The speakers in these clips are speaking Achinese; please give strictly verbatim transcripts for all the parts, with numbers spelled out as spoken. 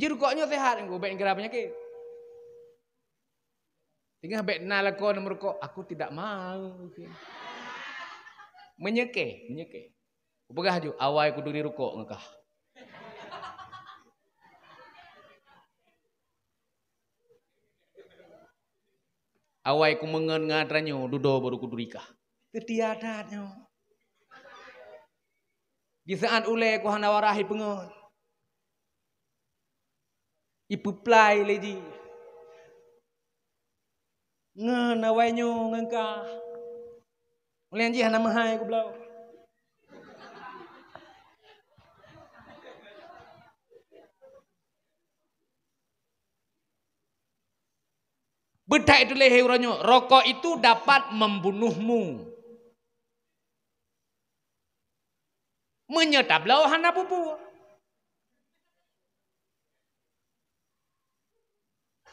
Ji rukok nyoe sehat, bék geura peunyakét. Teungoh bék na lakoe meurukok, "Aku tidak mau." Meunyeukée, meunyeukée. Kupeugah ju, "Awai kuturi rukok ngon kah." Awai kumeungon ngon atra nyoe, dudoe baru kuturi kah. Seutia that nyoe. Di saat ulée ku hana waras ipeungon. Ipeuplai lé jih. Ngon awai nyoe ngon kah. Ulée jih hana meuhai kubloe. Beutai tuléh uroe nyoe, rokok itu dapat membunuhmu. Meunyoe tabloe hana pupuk.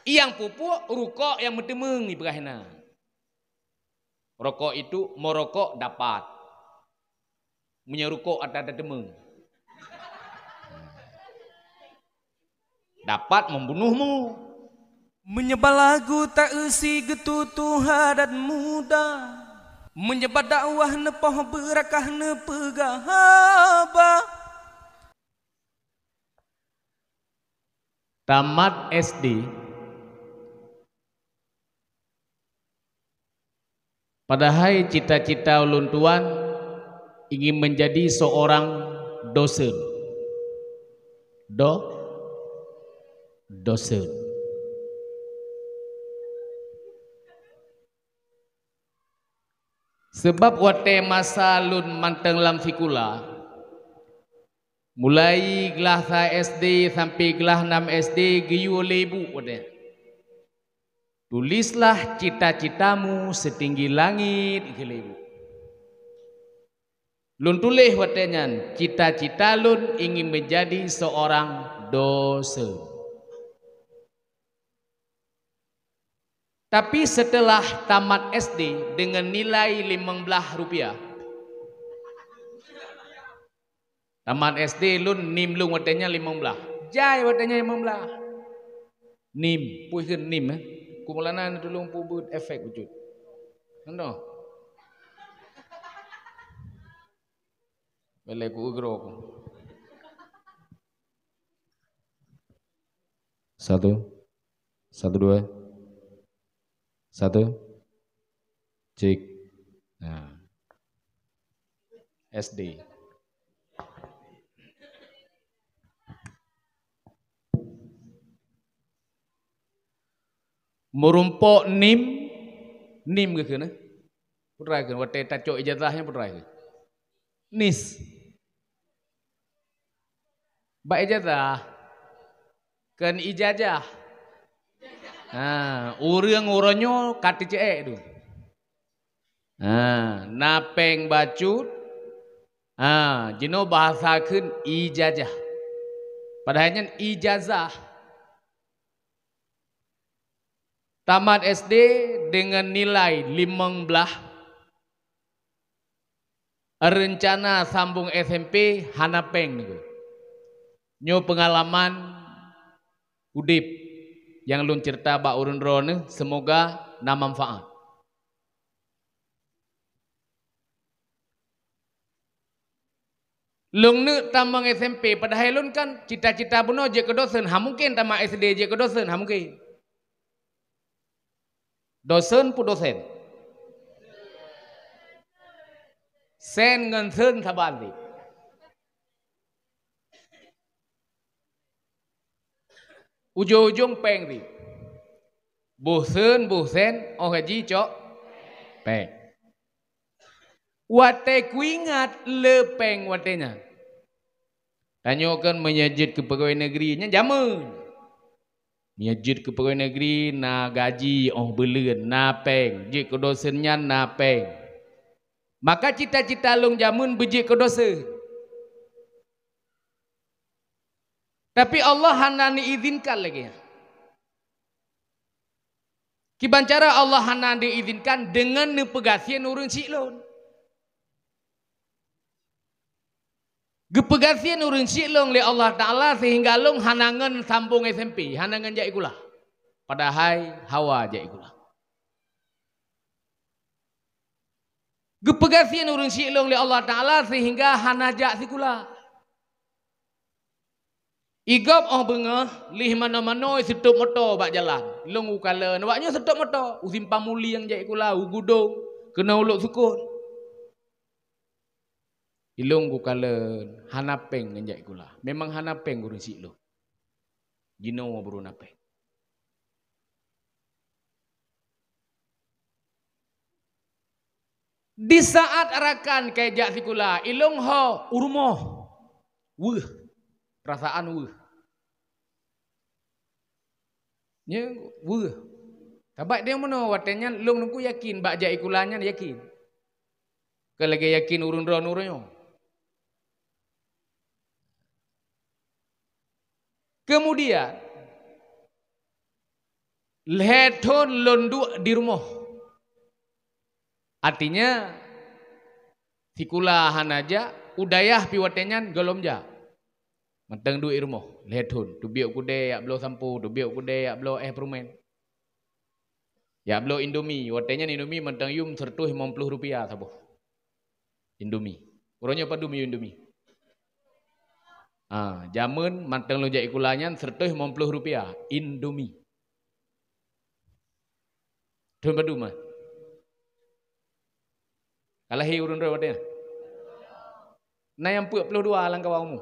Nyang pupuk rukok nyang meuteumeung ipeugah na. Rokok itu, meurokok dapat. Meunyoe rukok ata tateumeung. Dapat membunuhmu. Meunyoe balagu ta-eu si geututoe adat muda. Meunyoe bak dakwah neupoh beurakah neupeugah haba. Tamat S D. Padahai cita-cita ulôn tuan ingin menjadi seorang dosen. Do-, dosen. Sabab watée masa lôn mantong lam sikula, mulai glah sa S D sampai glah nam S D geuyue lé ibu watée. "Tulislah cita-citamu setinggi langit," kheun lé ibu. Lôn tuléh watée nyan, "Cita-cita lôn ingin menjadi seorang dosen." Tapi setelah tamat S D dengan nilai limong blaih rupiah, tamat S D lôn, nim lôn watée nyan limong blaih. Jai watée nyan limong blaih. Nim, peue kheun nim, eh? Ku Maulana neutulông peubuet efek bacut. Hana. Belai ku ugroe ku. Satu. Satu, dua. Satu. Cek. Nah. S D. Meurumpok nim, nim geukheun, eh? Peue treuk kheun, watée tacok ijazah nyan peue treuk kheun? Nis. Bak ijazah. Kon ijajah. Ha, ureuëng uroe nyoe ka teuceuek tu. Ha, na péng bacut. Ha, jinoe bahasa kheun ijajah. Padahai nyan ijazah. Tamat S D dengan nilai limong blaih. Rencana sambong S M P hana péng nyoe. Nyoe peungalaman udeb nyang lôn ceurita bak ureuëng droeneueh, seumoga na manfaat. Lôn neuk tamong S M P, padahai lôn kan cita-cita bunoe jeuet keu dosen, hana mungken tamat S D jeuet keu dosen, hana mungken. Dosen peue dosen? Sen ngon sen saban cit. Ujong-ujong péng cit. Boh sen, boh sen, óh gaji cok péng. Watée kuingat le péng watée nyan. Tanyoe kan meunyoe jeuet keu peugawée negeri nyan jameun. Meunyoe jeuet keu peugawée negeri na gaji óh buleuen, na péng, jeuet keu dosen nyan na péng. Maka cita-cita lôn jameun beujeuet keu dosen. Tapi Allah hana neuizinkan lagée nyan. Kiban cara Allah hana neuizinkan deungon neupeugasien ureuëng syiek lôn. Geupeugasien ureuëng syiek lôn lé Allah Taala seuhingga lôn hana ngon sambong S M P, hana ngon jak sikula. Padahai hawa jak sikula. Geupeugasien ureuëng syiek lôn lé Allah Taala seuhingga hana jak sikula. Igob óh beungoh lheueh manoe-manoe sitôb moto bak jalan. Lôn u kalon, awaknyoe sitôb moto, u Simpang Mulieng jak sikula, u Gudong, keunoe u Lhoksukon. Ilôn gukalon hana péng ngon jak sikula. Memang hana péng ureuëng syiek lôn. Jinoe baru na péng. Di saat rakan ka jak sikula, ilôn ho u rumoh. Weueh. Perasaan weueh. Nyoe weueh. Sabab di meunoe watée nyan lôn teungku yakin bak jak sikula nyan yakin. Keu lagée yakin ureuëng droe uroe nyoe. Kemudian, lhée thon lôn duek di rumoh. Artinya, sikula hana jak, u dayah pih watée nyan gohlom jak. Mantong duek di rumoh, lhée thon, teubiet keudè jak bloe sampo, teubiet keudè jak bloe éh peurumen. Jak bloe Indomie, watée nyan Indomie mantong yum seratus lima puluh rupiah saboh. Indomie. Uroe nyoe padum yum Indomie? Ah, jameun mantong lôn jak sikula nyan seratus lima puluh rupiah Indomie. Thon padum ah? Ka lahé ureuëng droe watée nyan? Na nyang peuet ploh dua lam kawan umu.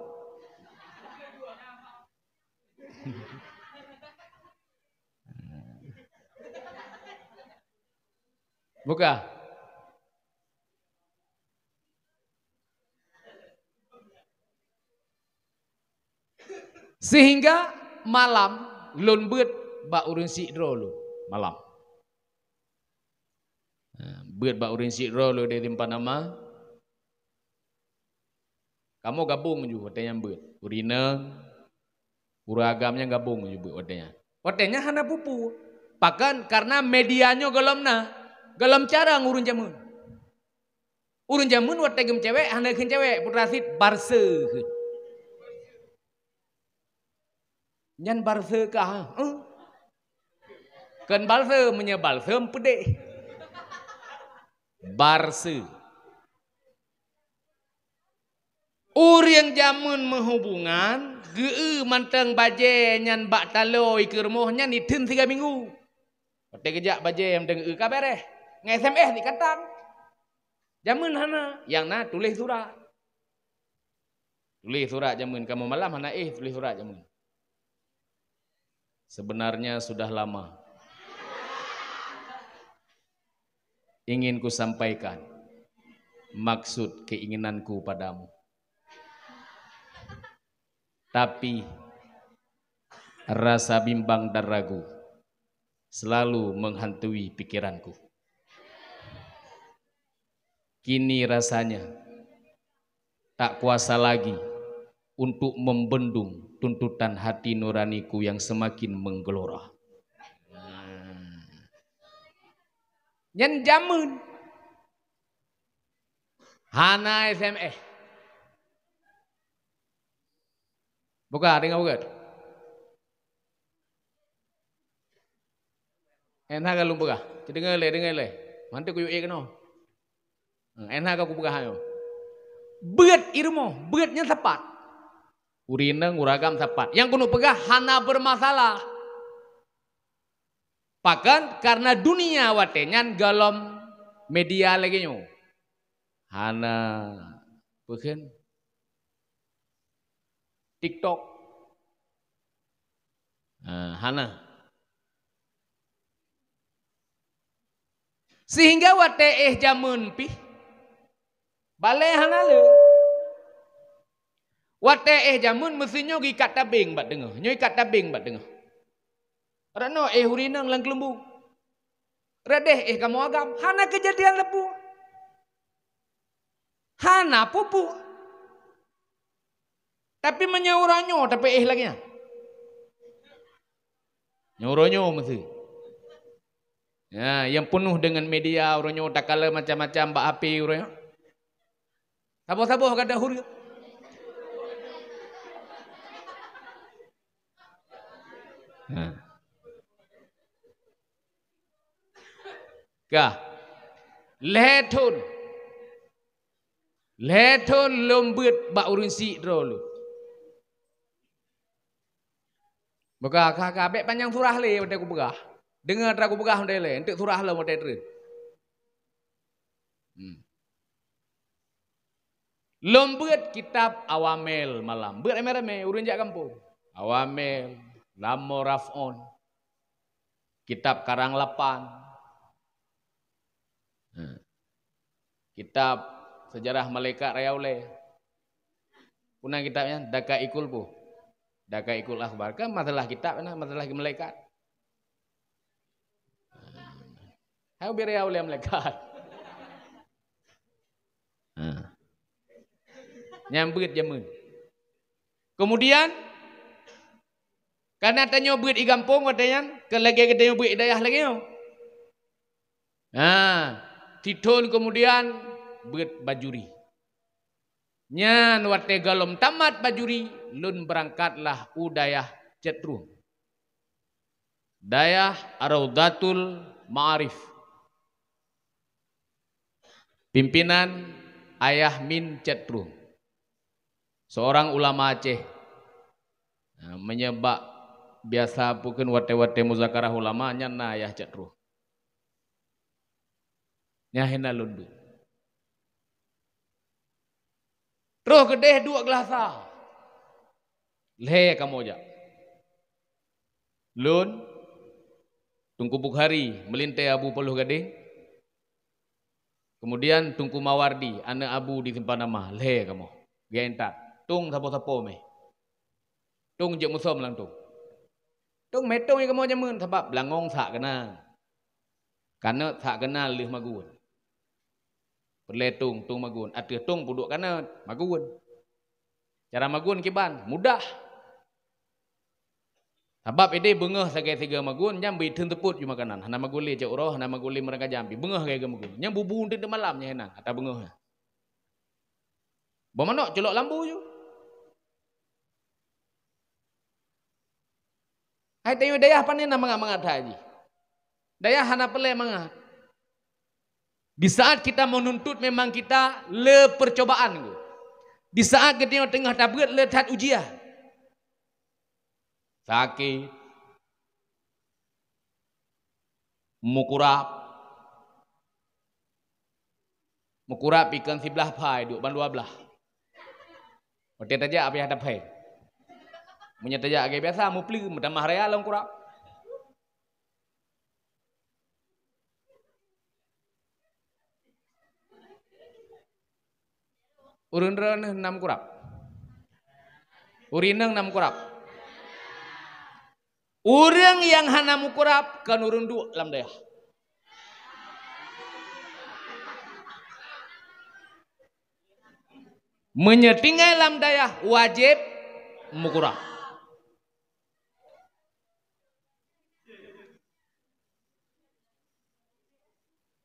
Buka. Sehingga malam lôn beuet bak ureuëng syiek droe lôn malam. Ha, beuet bak ureuëng syiek droe lôn di Simpang Nama. Kamoe gabong ju watée nyan beuet. Ureuëng inong, ureuëng agam nyan gabong ju beuet watée nyan. Watée nyan hana peue-peue. Pakon? Karena media nyoe gohlom na, gohlom carông ureuëng jameun. Ureuëng jameun watée geumeucewek hana kheun cewek, putra sit barse kheun. Nyan barse kah? Eh? Kon balsem, meunyoe balsem peudeh. Barse. Ureuëng jameun meuhubungan, geu-eu mantong bajée nyan bak taloe ikeue rumoh nyan itheun siga minggu. Watée geujak bajée mantong geu-eu ka béréh. Ngon S M S dikatang. Jameun hana, nyang na tuléh surat. Tuléh surat jameun, kamoe malam hana éh tuléh surat jameun. Sebenarnya sudah lama ingin kusampaikan maksud keinginanku padamu. Tapi rasa bimbang dan ragu selalu menghantui pikiranku. Kini rasanya tak kuasa lagi untuk membendung tuntutan hati nuraniku yang semakin menggelora. Nyan jameun. Hana S M S. Buka, deungoe buka. Ena ka lôn peugah. Deungoe lé, deungoe lé. Mantu kuyue keunoe. Ena ka kupeugah nyoe. Beuet i rumoh, beuet nyan sapat. Ureuëng inong, ureuëng agam sapat. Nyang keuneuk peugah hana bermasalah. Pakon? Karena dunia watée nyan gohlom media lagée nyoe. Hana peue kheun? TikTok. Ah, hana. Sehingga watée éh jameun pih, balée hana le. Watée éh jameun meusinyoe geuikat tabeng bak teungoh, nyoe ikat tabeng bak teungoh. Rot noe éh ureuëng inong lam keuleumbu. Rot deh éh kamoe agam, hana keujadian leubu. Hana peue-peue. Tapi meunyoe uroe nyoe tapeuéh lagée nyan. Nyoe uroe nyoe meusi. Ya, nyang peunoh deungon media uroe nyoe takalon macam-macam bak H P uroe nyoe. Saboh-saboh gata hureueng. Ha. Kah. Lhèe thôn. Lhèe thôn lôn beuet bak ureueng syiek droe lôn. Maka ka, ka, bèk panyang surah lé watèe kupeugah. Deungö atra kupeugah watèe lé, eunteuk surah lom watèe treun. Hmm. Lôn beuet kitab Awamel malam. Beuet ramé-ramé, ureueng jak gampông. Awamel, Lamor Raf'on, kitab Karang Lapan. Ha. Kitab Sejarah Malaikat Raya Ulèe. Peue nan kitab nyan? Daqaiqul peue? Daqaiqul Akhbar. Kan masalah kitab nyan, masalah malaikat. Hai ubé raya ulèe malaikat. Ha. Nyan beuet jameun. Kemudian, kana tanyoe beuet i gampông watèe nyan, kon lagèe geutanyoe beuet i dayah lagèe nyoe. Ha, sithôn kemudian beuet Bajuri. Nyan watèe gohlom tamat Bajuri, lôn beurangkatlah u dayah Cot Rueng. Dayah Raudhatul Ma'arif. Pimpinan Ayah Min Cot Rueng. Seorang ulama Aceh. Ha, meunyoe bak biasa peukeun watèe-watèe muzakarah ulama, nyan na Ayah Cot Rueng. Nyan hina lôn beuet. Troh keudéh duek Geulasa. Lhèe kamoe jak. Lôn, Teungku Bukhari, meulintèe Abu Paloh Gadeng. Kemudian Teungku Mawardi, aneuk Abu di Simpang Nama, lhèe kamoe. Geuintat. Tông sapo-sapo mè. Tông jeuet musöm lam tông. Tông mè tông nyang kamoe jameun, sabab beulangöng sak keunan. Kanöt sak keunan lheueh magun. Peureulèe tông, tông magun. Ateueh tông peuduek kanöt, magun. Cara magun kiban, mudah. Sabab idéh beungoh sagai sigoe magun, nyan bri theun seupôt ju makanan. Hana magun lé cot uroe, hana magun lé meurangkajam, pi beungoh sagai magun. Nyan bubu teuk malam nyan hinan, ata beungoh nyan. Boh manok culok lam bu ju. Hai tanyoe dayah pane na mangat-mangat that jih. Dayah hana peureulèe mangat. Di saat kita menuntut memang kita le percobaan. Di saat geutanyoe teungoh tabeuet le that ujian. Sakét. Meukurab. Meukurab pi kon siblaih phai, duek ban dua blaih. Watèe tajak payah taphai. Meunyoe tajak lagèe biasa, meupleue, meutamah raya lom kurab. Ureueng droeneuh na meukurab? Ureueng inong na meukurab? Ureueng nyang hana meukurab kon ureueng duek lam dayah. Meunyoe tinggai lam dayah, wajéb meukurab.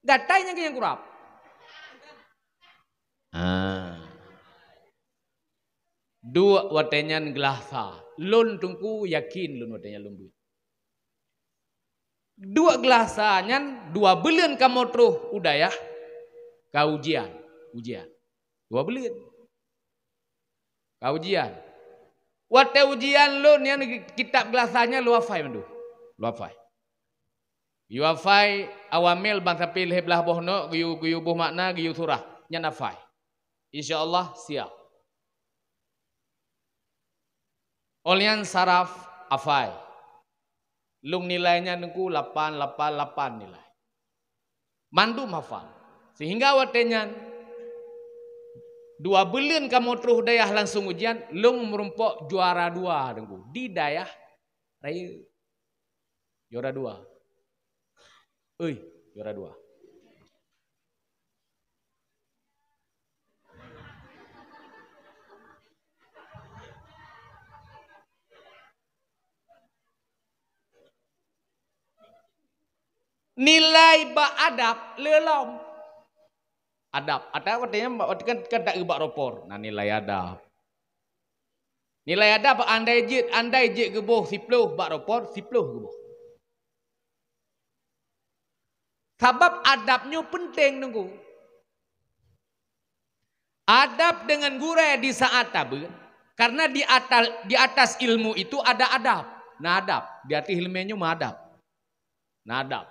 Gata nyang keu nyang kurab. Ah. Duek watèe nyan Geulasa. Lôn Teungku yakin lôn watèe nyan lôn beuet. Duek Geulasa nyan dua buleuen kamoe troh u dayah ka ujian, ujian. Dua buleuen. Ka ujian. Watèe ujian lôn nyan kitab Geulasa nyan lôn hafai mandum. Lôn hafai. Geuyue hafai Awamel ban sampai lhèe blaih boh nok, geuyue, geuyue boh makna, geuyue surah. Nyan hafai. Insya Allah siap. Óh lheueh nyan saraf hafai. Lôn nilai nyan Teungku lapan, lapan, lapan nilai. Mandum hafal. Sehingga watèe nyan, dua buleuen kamoe troh dayah langsung ujian, lôn meurumpok juara dua Teungku di dayah rayeuk. Juara dua. Ui, juara dua. Nilai bak adab le lom. Adab. Adab watèe nyan, watèe kan, kan taeu bak rapor. Na nilai adab. Nilai adab andai jeuet, andai jeuet geuboh siploh bak rapot, siploh geuboh. Sabab adab nyoe peunteng, Teungku. Adab deungon gurée di saat tabeuet, karena di atas, di atas ilmu itu ada adab. Na adab, di ateueh ileumé nyoe meuadab. Na adab.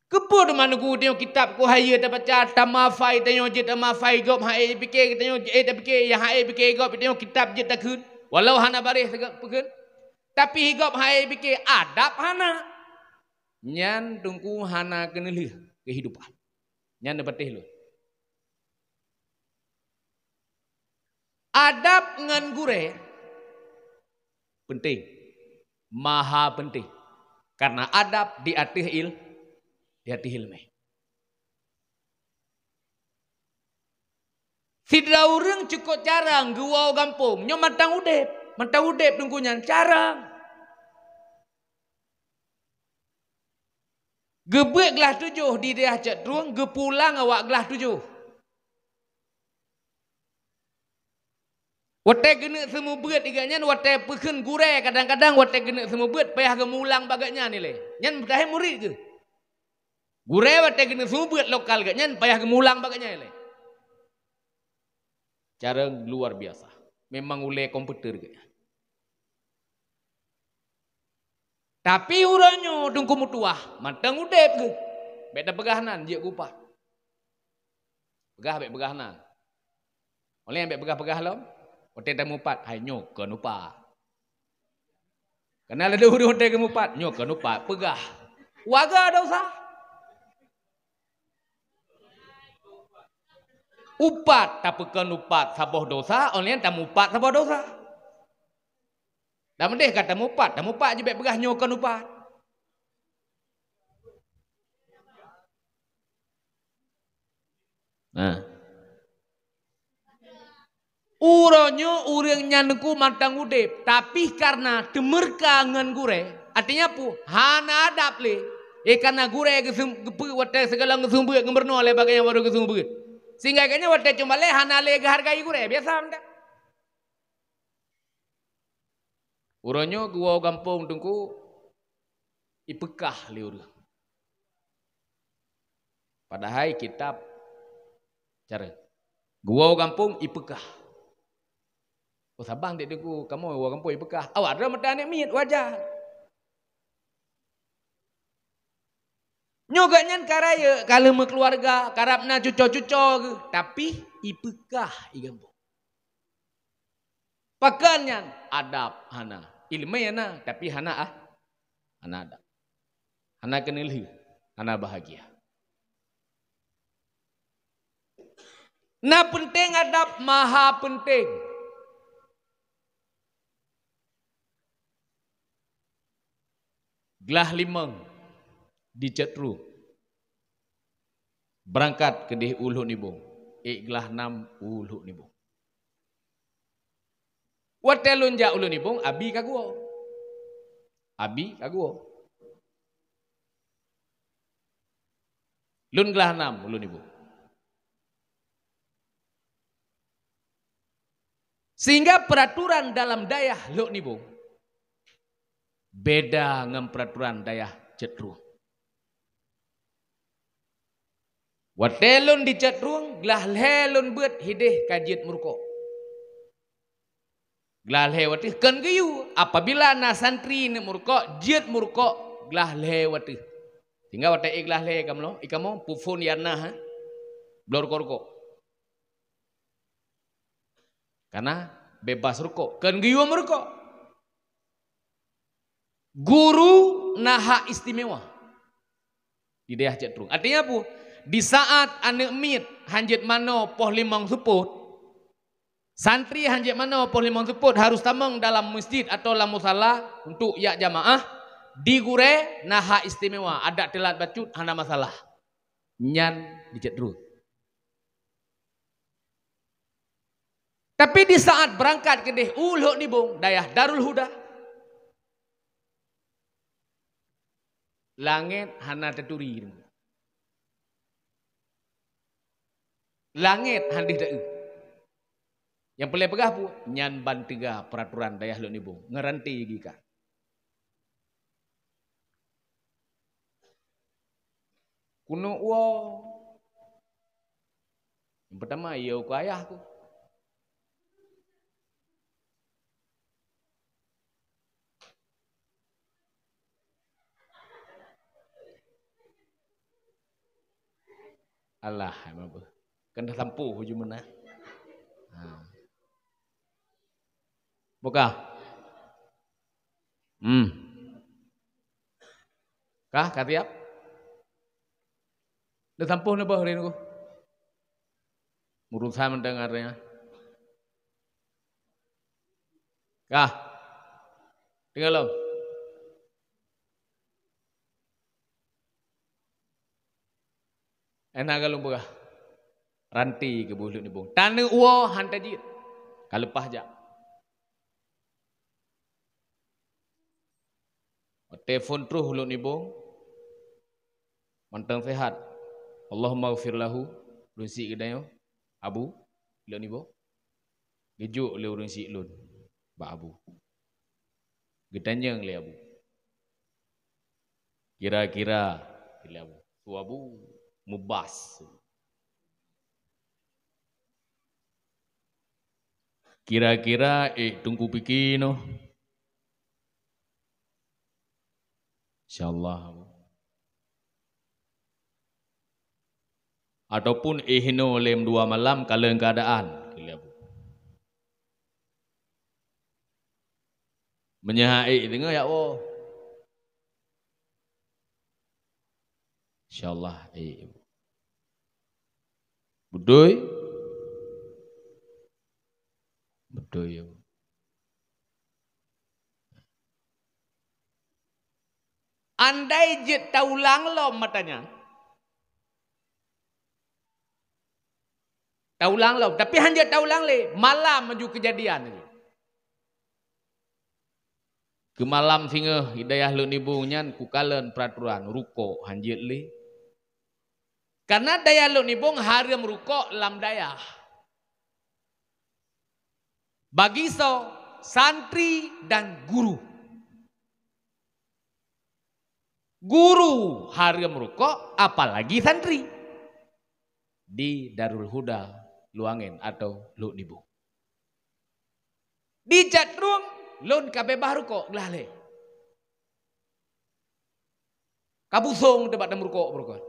Keupeue teuma Teungku tanyoe kitab ku hayeue tabaca, tamafai tanyoe jeuet tamafai gob, han ék pike tanyoe ék tapike, nyang han ék pike gob tanyoe kitab jeuet takheun, walau hana bareh takheun. Tapi gob han ék pike, adab hana. Nyan Teungku hana keuneulheueh keuhidupan. Nyan neupatéh lôn. Adab ngon gurée peunteng, maha peunteng. Karena adab di ateueh il-, di ateueh ileumé. Sidroe ureuëng cukôp carông geuwoe gampông, nyoe mantong udeb, mantong udeb Teungku nyan carông. Geubeuet glah tujoh di dayah Cot Trueng, geupulang awak glah tujoh. Watée geuneuk seumeubeuet gobnyan, watée peukheun gurée, kadang-kadang watée geuneuk seumeubeuet payah geumulang bak gobnyan ilée. Nyan meudahe murit geuh. Gurée watée geuneuk seumeubeuet lokal gobnyan payah geumulang bak gobnyan ilée. Carông luar biasa. Memang ulée komputer gobnyan. Tapi uroe nyoe Teungku meutuwah, mantong udeb geuh. Bék tapeugah nan jeuet keu upat. Peugah bék peugah nan. Oleh bék peugah-peugah lom. Watée tamupat, hai nyoe kon upat. Kana lé ureuëng watée geumupat, nyoe kon upat, peugah. Waga dosa. Upat, tapeukon upat saboh dosa, oleh tamupat saboh dosa. Dan meudeh ka tamupat, tamupat jibek peugah nyoe kon upat. Nah. Uroe nyoe ureuëng nyan ku mantong udeb, tapi karena teumeurka ngon gurée, artinya pu, hana adab lé. Eh, karena gurée geusum-, geupeu watée sigohlom geuseumeubeuet, geumeurunoe lé bagaih nyang baru geuseumeubeuet. Sehingga gobnyan watée cuba lé hana lé geuhargai gurée, biasa mantong. Uroe nyoe geuwoe gampông Teungku ipeugah lé ureuëng. Padahai kitab cara geuwoe gampông ipeugah. Oh, saban dek Teungku, kamoe woe gampông ipeugah. Awak droe meutan aneuk miet, wajar. Nyoe gobnyan ka rayeuk, ka lheueh meukeuluwarga, karab na cuco-cuco geuh, tapi ipeugah i gampông. Pakon nyan? Adab hana. Ileumé na, tapi hana ah, hana adab. Hana keuneulheueh, hana bahagia. Na peunteng adab, maha peunteng. Glah limong di Cot Trueng. Beurangkat keudeh u Lhok Nibong, ék glah nam u Lhok Nibong. Watée lôn jak u Lhok Nibong, abi ka geuwoe. Abi ka geuwoe. Lôn glah nam u Lhok Nibong. Sehingga peraturan dalam dayah Lhok Nibong beda ngon peraturan dayah Cot Trueng. Watée lôn di Cot Trueng, glah lhée lôn beuet hideh ka jeuet meurukok. Glah lhée wateuh kon geuyue, apabila na santri neuk meurukok, jeuet meurukok glah lhée wateuh. Sehingga watée ék glah lhée kamoe, i kamoe peuphon ya na, ha? Bloe rukok-rukok. Karena bebas rukok, kon geuyue meurukok. Guru na hak istimewa di dayah Cot Trueng. Artinya apa? Di saat aneuk miet hanjeuet manoe poh limong seupôt, santri hanjeuet manoe poh limong seupôt harus tamong dalam masjid atau lam musala untuk jak jamaah, di gurée na hak istimewa, adak teulat bacut hana masalah. Nyan di Cot Trueng. Tapi di saat beurangkat keudeh u Lhok Nibong, dayah Darul Huda, langét hana taturi. Langét hana deuh taeu. Nyang peureulée peugah peue? Nyan ban teuga peuratoran dayah Lhok Nibong. Ngeranti geuikat. Keuneuk woe. Nyang peutama, yue keu ayah ku. Alah, emang beuh. Kan dah sampoh uju meunan. Ha. Buka. Hmm. Kah, ka siap? Dah sampoh na beuh hari ni ku. Urusan mantong artinya. Kah. Tinggai lom. Enak galung peugah. Ranti keu boh Lhok Nibong. Taneuk woe han tajeuet. Ka leupah jak. Watée phon troh Lhok Nibong, mantong sehat. Allahumma ghfir lahu, lôn syiek geutanyoe, Abu, Lhok Nibong. Geujok lé ureuëng syiek lôn bak Abu. Geutanyong lé Abu. Kira-kira, kheun lé Abu. Su Abu, mubas. Kira-kira, eh, Teungku pike noh. Insya Allah, Abu. Ataupun, eh, inoe lom dua malam kalon keuadaan, kheun lé Abu. Meunyoe han ék deungoe, jak woe. Insya Allah, ék. Beutôi? Beutôi, ya. Andai jeuet taulang lom mata nyan, taulang lom, tapi han jeuet taulang lé, malam laju keujadian laju. Keu malam singoh di dayah Lhok Nibong nyan kukalon peuratoran rukok han jeuet lé. Karena dayah Lhok Nibong hareuem rukok lam dayah. Bagi soe? Santri dan guru. Guru hareuem rukok, apalagi santri. Di Darul Huda Luwangen atau Lhok Nibong. Di Catrung, lôn ka beubaih rukok glah lé. Ka busong teuh bak tameurukok-meurukok.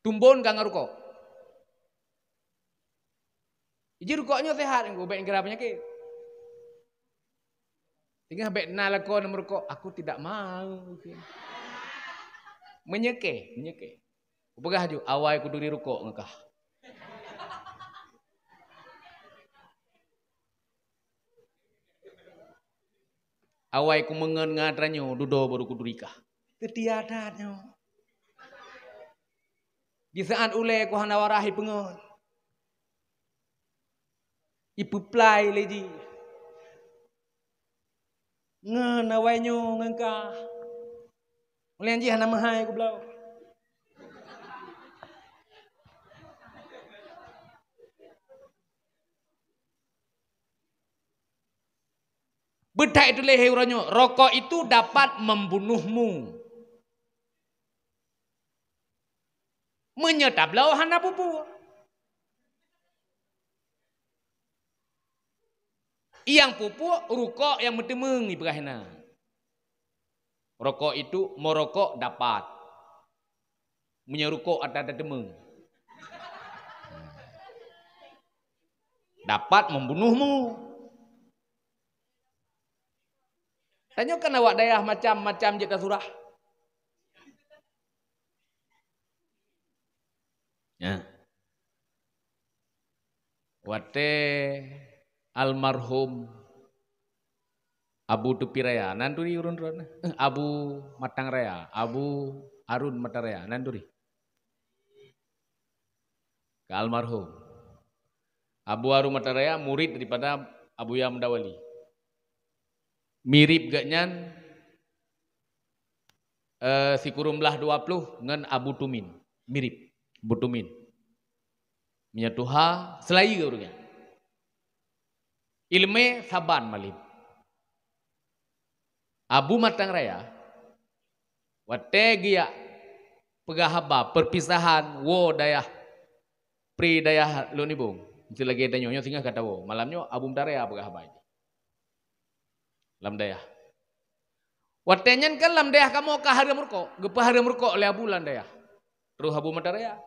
Tumbon ka ngon rukok. Iji rukok nyoe sehat, ubek nyang kira peunyakét. Singoh bék na lakoe meurukok, "Aku tidak mau." Meunyeukeh, meunyeukeh. Kupeugah ju, "Awai kuturi rukok ngon kah." Awai kumeungon ngon atra nyoe, dudoe baru kuturi kah. Teutia that nyoe. Di saat ulée ku hana waras ipeungon. Ipeuplai lé jih. Ngon awai nyoe ngon kah. Ulée jih hana meuhai kubloe. Beutai tuléh uroe nyoe, rokok itu dapat membunuhmu. Meunyoe tabloe hana pupuk. Nyang pupuk rukok nyang meuteumeung ipeugah na. Rokok itu, meurokok dapat. Meunyoe rukok ata tateumeung. Dapat membunuhmu. Tanyoe kan awak dayah macam-macam jeuet tasurah. Ya. Watée almarhum Abu Tupi Raya, nan turi ureuëng droe, eh, Abu Matang Raya, Abu Harun Mata Raya, nan turi. Ka almarhum. Abu Harun Mata Raya murid daripada Abuya Muda Wali. Mirip geuh nyan, eh, sikureueng blaih dua ploh ngon Abu Tumin. Mirip, Abu Tumin. Meunyoe tuha, seulayeue ureuëng nyan. Iéleumé saban malem. Abu Matang Raya, watée geujak peugah haba perpisahan woe dayah, pri dayah Lôn Ibong. Miseu lagée tanyoe nyoe singoh ka tawoe. Malam nyoe Abu Matang Raya peugah haba jih lam dayah. Watée nyan kan lam dayah kamoe ka hareuem rukok, geupeuhareuem rukok lé Abu lam dayah. Terus Abu Matang Raya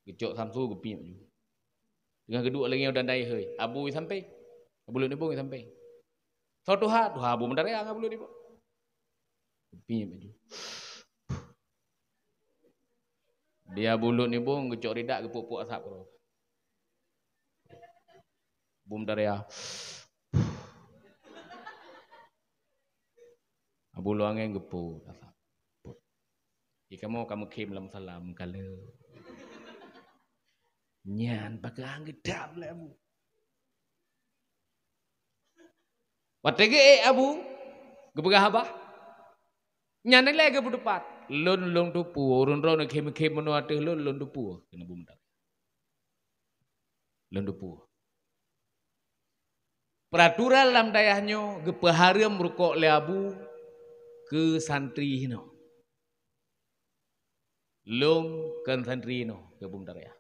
geucok samsu geupiep ju. Teungoh geuduek lagée nyoe dan dai hei, Abu i sampéng, Abu Lôn Ibong i sampéng. Soe tuha? Tuha Abu Matang Raya ngon Abu Lôn Ibong. Geupiep ju. Di Abu Lôn Ibong geucok ridak geupok-pok asap keudroe. Abu Matang Raya. Abu Lôn Angén geupok asap. Di kamoe ka meukhém lam salam kale. Nyan pakon geudam lé Abu. Watée geuék Abu, geupeugah haba. Nyan ilée geupeutupat. Lôn, lôn tupue, ureuëng droeneuh khém-khém meunoe ateueh lôn, lôn tupue. Keuneuk beumeudat. Lôn tupue. Peuraturan lam dayah nyoe geupeuhareuem rukok lé Abu keu santri hinoe. Lôn kon santri hinoe keu Abu Matang Raya.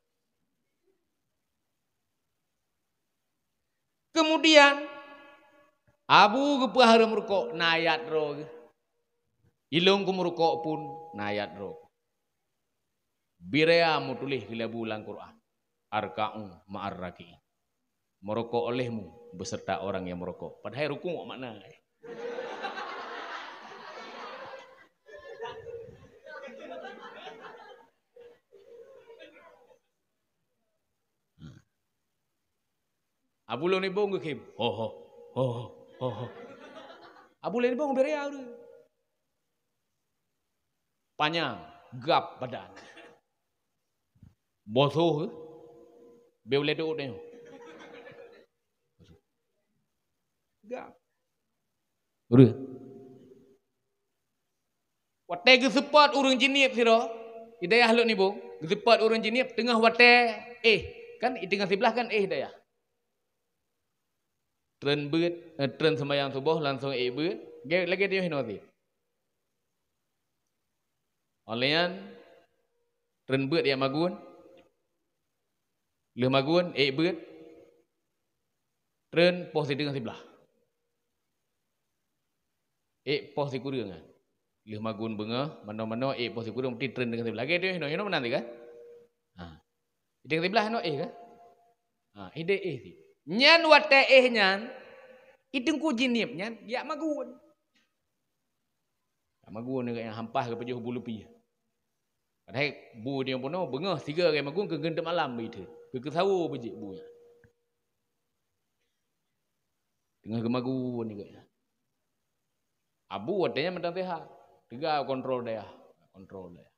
Keumudian, Abu geupeuhareuem rukok na ayat droe geuh. Ilôn keumeurukok pun na ayat droe. Biraya meutuléh keu lé Abu lam Quran, "Arka'u ma'ar raki'in." Meurukok olehmu beserta orang yang merokok. Padahai rukuk makna. Abu Lôn Ibong geukhém. Ho, ho, ho, ho, ho, ho. Abu Lôn Ibong biraya ureuëng. Panyang, gab badan. Bosoh, eh? Beu lé doh nyoe. Gab. Ureuëng. Watée geuseupôt ureuëng jinieb sidroe, di dayah Lôn Ibong, geuseupôt ureuëng jinieb teungoh watée éh, kan di teungoh siblaih kan éh dayah. Treun beuet, eh, treun seumayang suboh langsong ék beuet, ge-, lagée tanyoe hinoe cit. Óh lheueh nyan, treun beuet jak magun, lheueh magun ék beuet, treun poh sideungoh siblaih. Ék poh sikureueng kan. Lheueh magun beungoh, manoe-manoe ék poh sikureueng, meuti treun deungon siblaih. Lagée tanyoe hinoe, hinoe meunan cit kan? Ha. Deungon siblaih hinoe éh kan? Ha, ideh éh cit. Nyan watée éh nyan, i teungku jinieb nyan jak magun. Jak magun geuhnyan hampah geupajoh bu lupi. Padahai bu nyoe bunoe beungoh sigoe lagée magun keu geunteuk malam beuitheun. Keu keusawo beujeuet bu nyan. Teungoh geumagun nyoe geuhnyan. Abu watée nyan mantong seuhat. Teuga kontrol dayah. Kontrol dayah.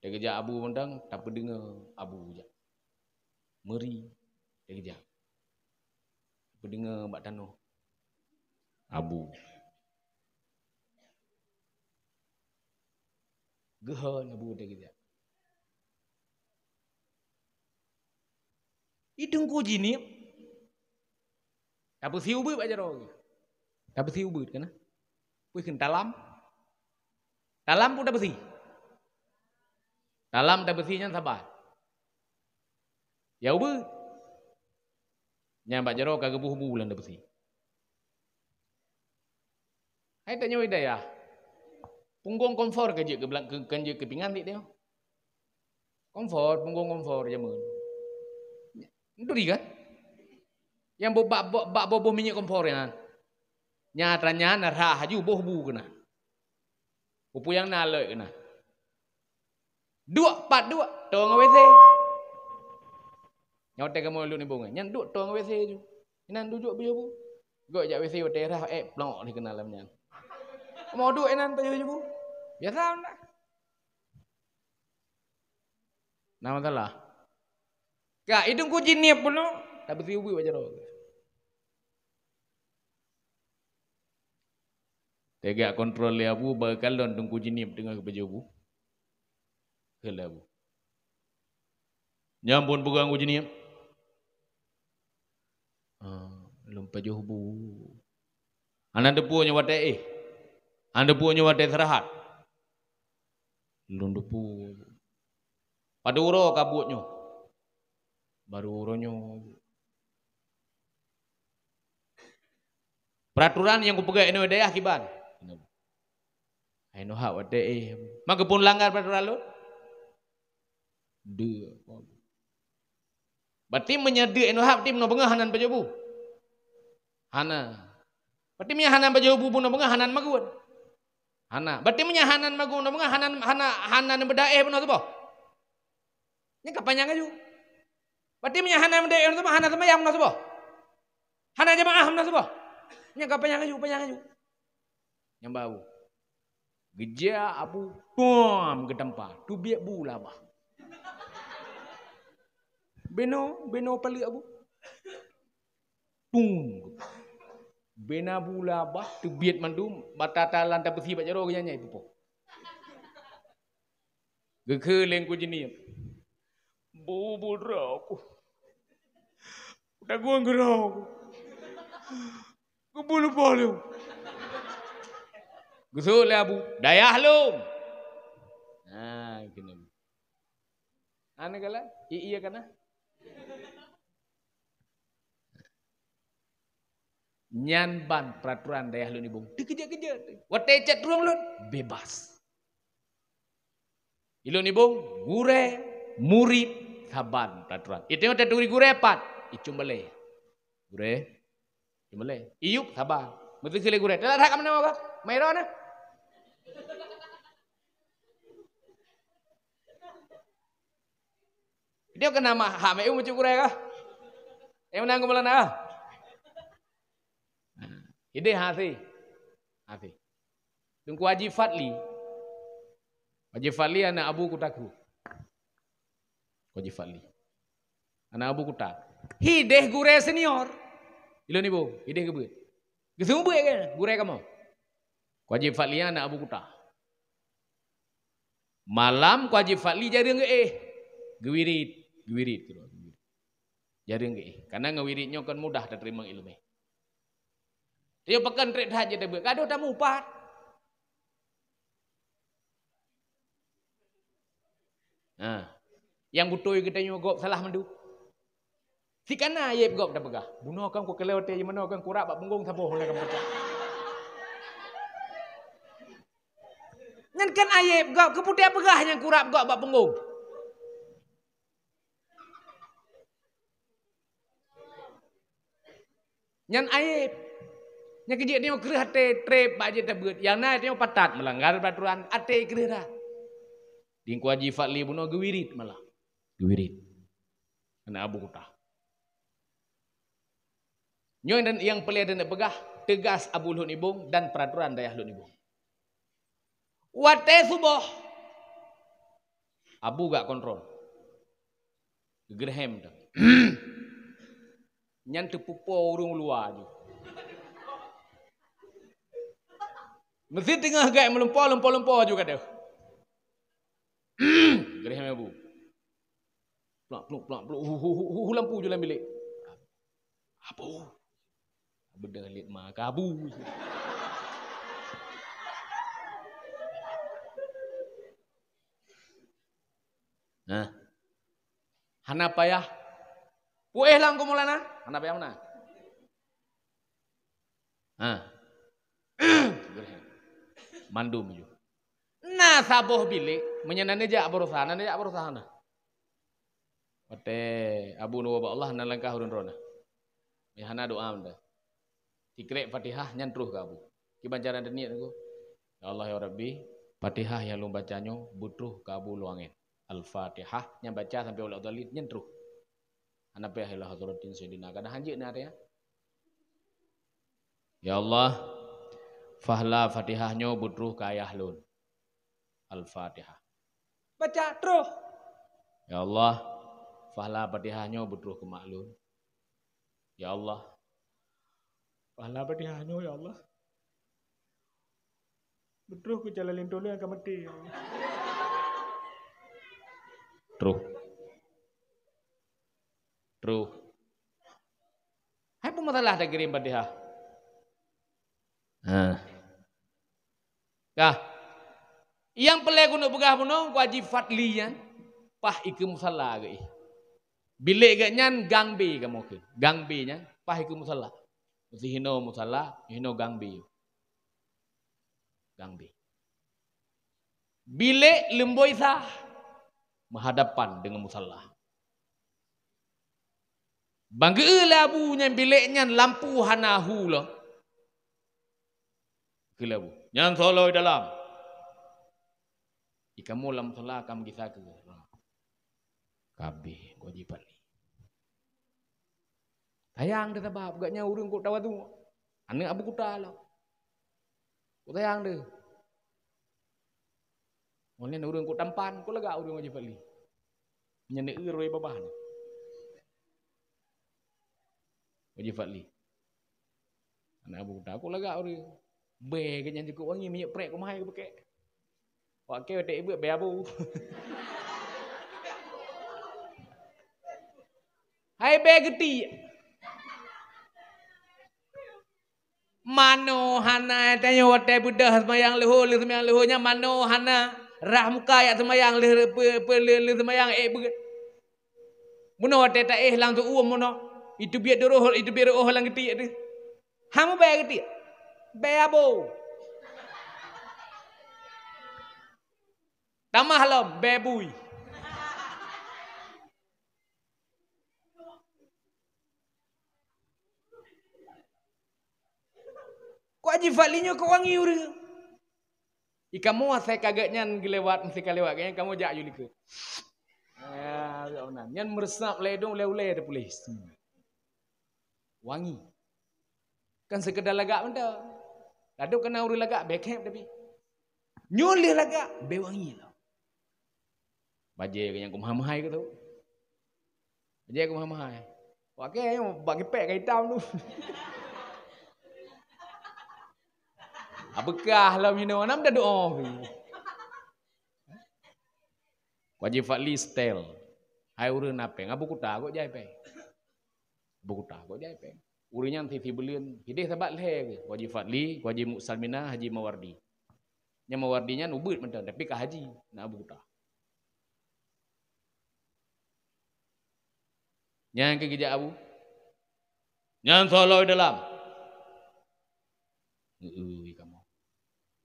Teugeujak Abu mantong, tapeudeungoe Abu jak. Meuri, teugeujak. Tapeudeungoe bak tanoh. Abu. Geuhon Abu teugeujak. I teungku jinieb. Tapeusi ubeuet bak jaroe geuh. Tapeusi ubeuet keunan. Peue kheun talam? Talam peue tapeusi? Talam tapeusi nyan saban. Ya ubeuet. Nyan bak jaroe ka geuboh bu lam tapeusi. Hai tanyoe di dayah. Punggong kompor ka jeuet keu blang-, keu, ka jeuet keu pingan dik tanyoe. Kompor, punggong kompor jameun. Turi kan? Nyang bo-, bak, bak, bak boh-boh minyeuk kompor nyan. Nyan atra nyan rhah laju boh bu keunan. Peue-peue nyang na leuet keunan. Duek pat duek, toe ngon WC. Nyoe watée kamoe lôn nibong, nyan duek toe ngon WC ju. Inan duek pajoh bu. Gok jak WC watée rhah ék plok lé keunan lam nyan. Kamoe duek inan pajoh bu. Biasa dah. Na masalah. Ka, i teungku jinieb bunoe, tapeusi ubeuet bak jaroe. Teuga kontrol lé Abu, bak kalon teungku jinieb teungoh geupajoh bu. Kheun lé Abu. Nyan phon peugah ngon Abu Jeunieb. Ah, lôn pajoh bu. Hana teupeu nyoe watée éh. Hana teupeu nyoe watée istirahat. Lôn teupeu. Padub uroe ka buet nyoe. Baru uroe nyoe. Peraturan nyang kupeugah inoe dayah kiban. Inoe hak watée éh. Maka phon langgar peraturan lôn. Deuek. Berarti meunyoe deuek inoe hak, berarti bunoe beungoh hana pajoh bu. Hana. Berarti meunyoe hana pajoh bu bunoe beungoh hana maguen. Hana. Berarti meunyoe hana maguen bunoe beungoh hana, hana, hana beudeuek éh bunoe suboh. Nyan ka panyang laju. Berarti meunyoe hana beudeuek éh bunoe suboh, hana seumayang bunoe suboh. Hana jeumaáh bunoe suboh. Nyan ka panyang laju, panyang laju. Nyan baru. Geujak Abu, tuam geutampa, teubiet bu lam babah. Beno, beno paleuk Abu. Tung. Beno bu lam babah, teubiet mandum, mata talan tapeusi bak jaroe geunyanyai pupo. Geukheun lé Teungku Jeunieb. Bu, bu droe ku. Tagueng keudroe ku. Geubulupoh lom. Geuseuôt lé Abu, dayah lom. Nah, keunoe. Ana kala, i iya kana. Nyan ban peraturan dayah lôn Ibong. Teukeujot-keujot. Watée cit trueng lôn, bebas. Ilôn Ibong, gurée, murit, saban peraturan. Itu nyang taturi gurée pat, icum balée. Gurée, icum balée. Iyup, saban. Meuteukheun lé gurée. Teulat that ka meunan ka? Mai droe na. Dia kena mah hak meu mucuk gurée ka? Yang menang keumalan ah. Ideh hase. Hase. Teungku Haji Fadli. Haji Fadli anak Abu Kuta Kru. Haji Fadli. Anak Abu Kuta. Hideh gurée senior. Ilôn Ibong, hideh geubeuet. Geuseumeubeuet ke gurée kamoe? Haji Fadli anak Abu Kuta. Malam Haji Fadli jareueng geuéh. Geuwirit, geuwirit keudroe. Jareueng geuéh. Karena ngon wirit nyoe kon mudah tateurimong ileumé. Dia pakon trép that jeuet tabeuet. Kado tamupat. Nah, nyang beutôi geutanyoe gob salah mandum. Sikana ayeb gob tapeugah. Bunoe kan kukalon watée jimeunoe kan kurab bak punggong saboh hana kan peucah. Nyan kan ayeb gob, keupeue tapeugah nyang kurab gob bak punggong. Nyan ayeb. Nyang keujeuet nyoe kreueh até trép bak jeuet tabeuet. Nyang na nyoe patat meulanggar peraturan até kreueh dah. Teungku Haji Fadli bunoe geuwirit malah. Geuwirit. Anak Abu Kuta. Nyoe dan nyang peureulée dan peugah teugas Abu Lhon Ibong dan peraturan dayah Lhon Ibong. Watée suboh, Abu gak kontrol. Geugeurehem dah. Nyan teupupo ureuëng luwa ju. Meusti teungoh gak meulumpo, lumpo-lumpo ju ka deuh. Geugeurehem Abu. Plak, pluk, plak, pluk. Hu, hu, hu, hu, hu lampu ju lam bilék. Abu. Beudeuh lit ma ka Abu. Nah. Hana payah. Puéh lam ku Maulana. Hana payah meunan. Ha. Mandum ju. Na saboh bilék, meunyoe na neujak beurusah, na neujak beurusah na. Watée Abu neuwoe bak Allah, na langkah ureuëng droeneuh. Meuhana doa meunan. Sikrek Fatihah nyan troh keu Abu. Kiban cara teuniet Teungku. Ya Allah ya Rabbi, Fatihah nyang lôn baca nyoe beutroh keu Abu lôn angén. Al-Fatihah nyang baca sampai wala dhalin nyan troh. Hana payah ila hadratin sayyidina. Kadang hanjeuet na ada ya. Ya Allah, fahla Fatihah nyoe beutroh keu ayah lôn. Al-Fatihah. Baca troh. Ya Allah, fahla Fatihah nyoe beutroh keu mak lôn. Ya Allah, fahla Fatihah nyoe ya Allah. Beutroh keu calon lintô lôn nyang ka maté ya Allah. Troh. Troh. Hai peue masalah takirim Fatihah? Ha. Kah. Nyang peureulée keuneuk peugah bunoe, Haji Fadli nyan paih ikeue musala geuh. Bilék geuh nyan gang B kamoe kheun. Gang B nyan paih ikeue musala. Meusi hinoe musala, hinoe gang B. Gang B. Bilék leumboi sa meuhadapan deungon musala. Ban geu-eu lé Abu nyan bilék nyan lampu hana hu lom. Keu lé Abu, "Nyan soe lom dalam." Ikamoe lam musala ka meugisa keu. Ka abéh, Haji Fadli. Sayang teuh sabab gobnyan ureuëng kok tawadhu. Aneuëk Abu Kuta lom. Kok sayang teuh. Meunan ureuëng kok tampan, kok lagak ureuëng Haji Fadli. Nyan eu roi babah nyan. Haji Fadli. Aneuëk Abu Kuta, kok lagak ureuëng. Bèe geuh nyan cukôp wangi, minyeuk prek keumahe geupakè. Wak kèe watèe ibuet bèe abu. Hai bèe geutiek. Manoe hana tanyoe watèe beudôh seumayang leuhô, lheuh seumayang leuhô nyan manoe hana. Rhah muka jak seumayang lheuh, peu, peu, lheuh, lheuh seumayang ék beuet. Meunoe watèe taéh lam tu'uem meunoe, iteubiet duroh, iteubiet reuôh lam geutiek teuh. Hana bèe geutiek. Bèe abo. Tamah lom, bèe bui. Kok Haji Fadli nyoe kok wangi ureuëng? Ikamoe asai ka geuh nyan geulewat, meusi ka lewat geuh nyan, kamoe jak yue likot. Ya, nyan meureusab lé idong ulèe-ulèe teupuléh. Wangi. Kan seukeudar lagak mantong. Ladôm kana ureuëng lagak bèe khép tapi. Nyoe lheueh lagak bèe wangi lom. Bajèe geuh nyan keumaha meuhai keu tu. Bajèe keumaha meuhai. Wak kèe nyoe bak gipèk ka itam tu. Abeukah lom hinoe nam da doa. Haji Fadli setel. Hai ureuëng na péng, Abu Kuta kok jai péng. Abu Kuta kok jai péng. Ureuëng nyan sisi buleuen, hideh sabat lhèe geuh. Haji Fadli, Haji Muksalmina, Haji Mawardi. Nyang Mawardi nyan ubeuet mantong, tapi ka haji, na Abu Kuta. Nyan keuh geujak Abu. Nyan soe lom dalam. Ui kamoe.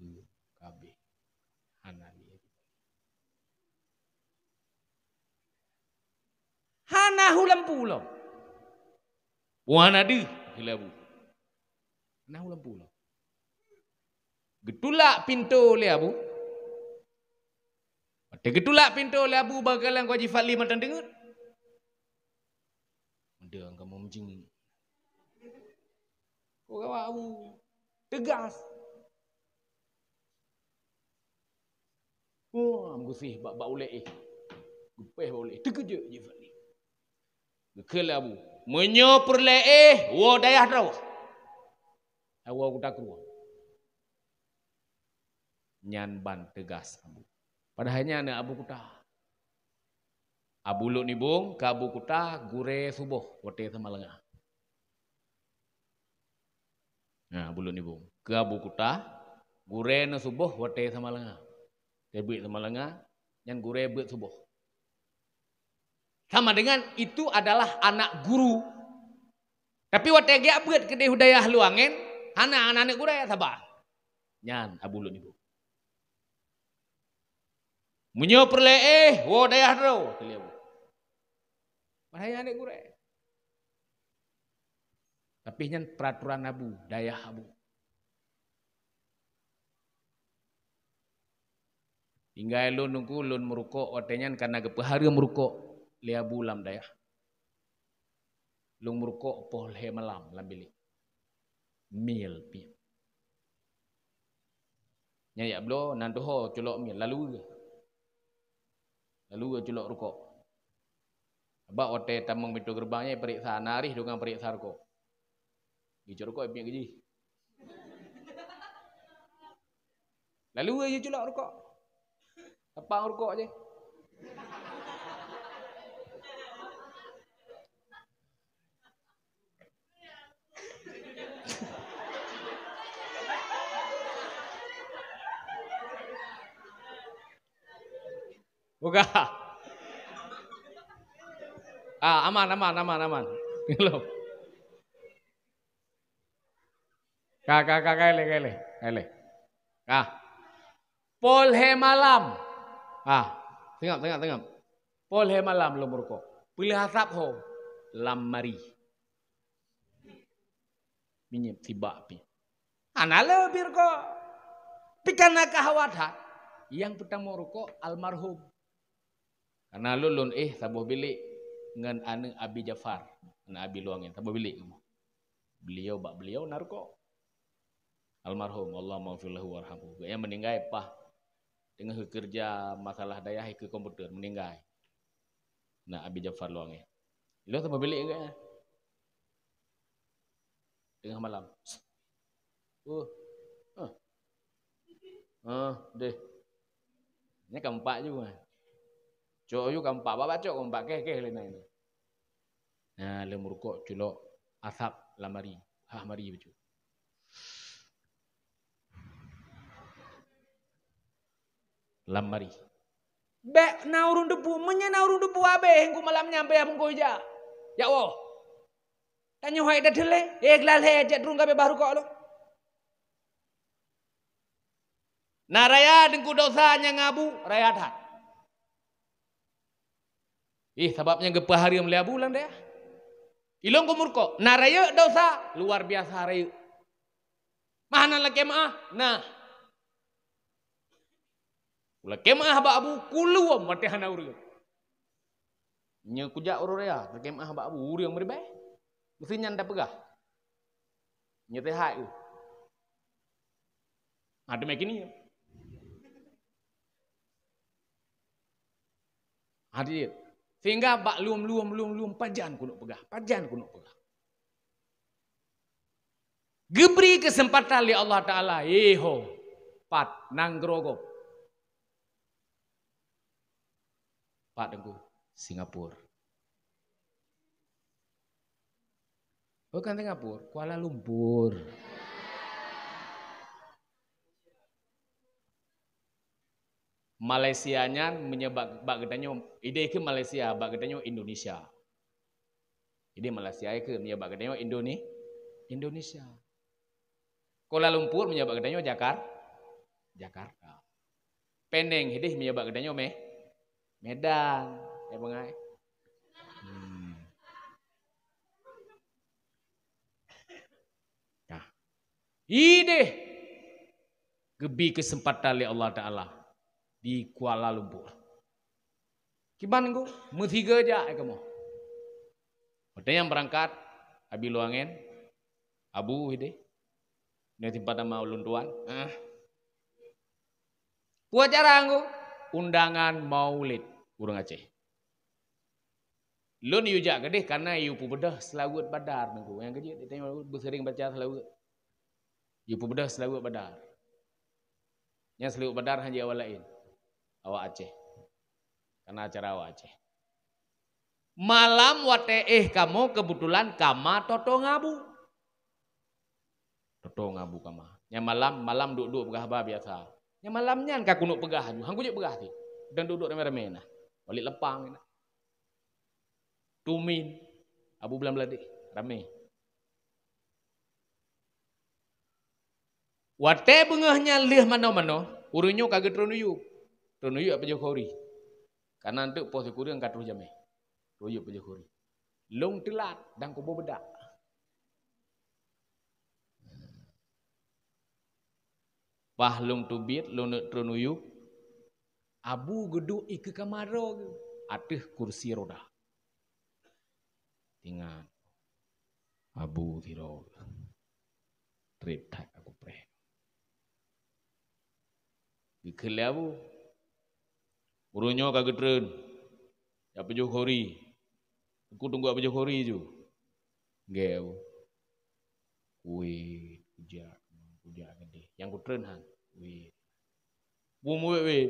Ui, ka abéh. Hana lé. Hana hu lampu lom. Wah na deuh, kheun lé Abu. Hana hu lampu lom. Geutulak pintoe lé Abu. Watèe geutulak pintoe lé Abu, bak kaleng Haji Fadli mantong deungeut. Mantong kamoe meujeungeut. Kok gawat Abu. Teugas. Wah, meuguséh bak, bak ulèe éh. Geupèh bak ulèe éh. Teukeujot Haji Fadli. Geukheun lé Abu, "Meunyoe peureulèe éh, woe dayah droe." Woe Abu Kuta keudroe. Nyan ban teugas Abu. Padahai nyan aneuëk Abu Kuta. Abu Lhok Nibong keu Abu Kuta gurèe suboh watèe seumalanga. Nah, Abu Lhok Nibong. Keu Abu Kuta, gurèe neusuboh watèe seumalanga. Watèe beuet seumalanga, nyan gurèe beuet suboh. Sama dengan itu adalah anak guru. Tapi watèe geujak beuet keudeh u dayah luwa ngen, hana aneuëk gurèe, saban. Nyan Abu Lhok Nibong. "Meunyoe peureulèe éh, woe dayah droe," kheun lé Abu. Padahai aneuëk gurèe. Tapi nyan peraturan Abu, dayah Abu. Tinggai lôn Teungku, lôn meurukok watèe nyan kana geupeuhareuem rukok lé Abu lam dayah. Lôn meurukok poh lhèe malam lam bilék. Mil pih. Nyan jak bloe, nan tuho culok mil, lalu geuh. Lalu geuh culok rukok. Sabab watèe tamong pintoe geureubang nyan ipareksa, na arih tukang pareksa rukok. Geucok rukok, ipiep keu jih. Lalu geuh culok rukok. Tapang rukok jih. Buka. Ah, aman, aman, aman, aman. Belum. Ka, ka, ka, ka, lé, ka, lé, ka, lé. Ka. Poh lhèe malam. Ah, tengok, tengok, tengok. Poh lhèe malam lôn meurukok. Peuleueh asab ho. Lam mari. Minyéuk sibak pih. Hana le bri rukok. Pi kana ka hawa that. Nyang peutamong rukok almarhum. Kana lôn, lôn éh saboh bilék ngon aneuk Abi Jafar, aneuk Abi Luangen, saboh bilék kamoe. Beliau, bak beliau na rukok. Almarhum, Allahumma ghfir lahu warhamhu. Gobnyan meuninggai paih teungoh geukeureuja masalah dayah ikeue komputer, meuninggai. Na Abi Jafar Luangen. Ilôn saboh bilék ngon gobnyan. Teungoh malam. Oh. Huh. Ah, deh. Nyan ka meupat ju, kan. Cok ju ka meupat, bak-bak cok ka meupat, keh, keh lé na nyan. Nah, lé meurukok culok asab lam mari. Hah, mari bacut. Lam mari. Bèk na ureueng teupeu, meunyoe na ureueng teupeu abéh, engku malam nyan payah bungkôh ija. Jak woe. Tanyoe hai that lé, eh, geulalhèe jak treun ka beubaih rukok lom. Na raya teungku dosa nyang abu, raya that. Ih, sabab nyang geupeuhareuem lé abu lam dayah. Ilôn keu meurukok, na rayeuk dosa, luar biasa rayeuk. Mah na lakèe meu'ah, nah. Lakèe meu'ah bak abu, kulom watèe hana ureueng. Nyoe kujak uroe raya, lakèe meu'ah bak abu, ureueng meuribèe. Meusti nyan tapeugah. Nyoe teuhai. Aduh, meukinie. Hadirin. Sehingga bak lom, lom, lom, lom, pajan keuneuk peugah, pajan keuneuk peugah. Geubri keuseumpatan lé Allah Taala, eh ho, pat nanggroe gob. Pat Teungku, Singapura. Bukan Singapura, Kuala Lumpur. Malaysia nyan meunyoe bak, bak geutanyoe, idéh keuh Malaysia, bak geutanyoe Indonesia. Idéh Malaysia keuh meunyoe bak geutanyoe Indone-, Indonesia. Kuala Lumpur meunyoe bak geutanyoe Jakar-, Jakarta. Penang idéh meunyoe bak geutanyoe Meh-, Medan. Eh, bangai. Hmm. Nah. Idéh geubri keuseumpatan lé Allah Taala di Kuala Lumpur. Kiban Teungku, meusigoe jak, eh, kamoe. Watèe nyan beurangkat, Abi Luangen, Abu idéh. Nyoe simpat nama ulôn tuan. Ah. Peue acara Teungku? Undangan maulid ureueng Aceh. Lôn yue jak keudéh kareuna yue peubeudôh seulaweuet Badar Teungku. Nyang keujeuet, tanyoe beuseuring baca seulaweuet. Yue peubeudôh seulaweuet Badar. Nyan seulaweuet Badar hana awak laén. Awak Aceh. Kareuna acara awak Aceh. Malam watèe éh kamoe keubeutulan kama toto ngon Abu. Toto ngon Abu kama. Nyan malam, malam duek-duek peugah haba biasa. Nyan malam nyan ka keuneuk peugah aju, han kujeuet peugah cit. Dan duek-duek ramé-ramé na. Walid Lapang na. Tumin, Abu Blang Bladeh, ramé. Watèe beungoh nyan lheueh manoe-manoe, ureueng nyoe ka geutreun u yup. Treun u yup Abu Jokowi. Kareuna eunteuk poh sikureueng ka troh jamèe. Treun u yup Abu Jokowi. Lôn teulat dan kuboh beudak. Bah lôn teubiet, lôn neuk treun u yup, Abu geuduek ikeue kama droe geuh ateueh kursi roda. Ingat, Abu sidroe geuh. Trép that aku preh. Geukheun lé Abu, "Ureueng nyoe ka geutreun, ya Abu Jokowi. Aku tunggu Abu Jokowi ju." Geu. Wéh, kujak, kujak keudéh. Nyang kutreun han. Wéh. Bum wéh, wéh.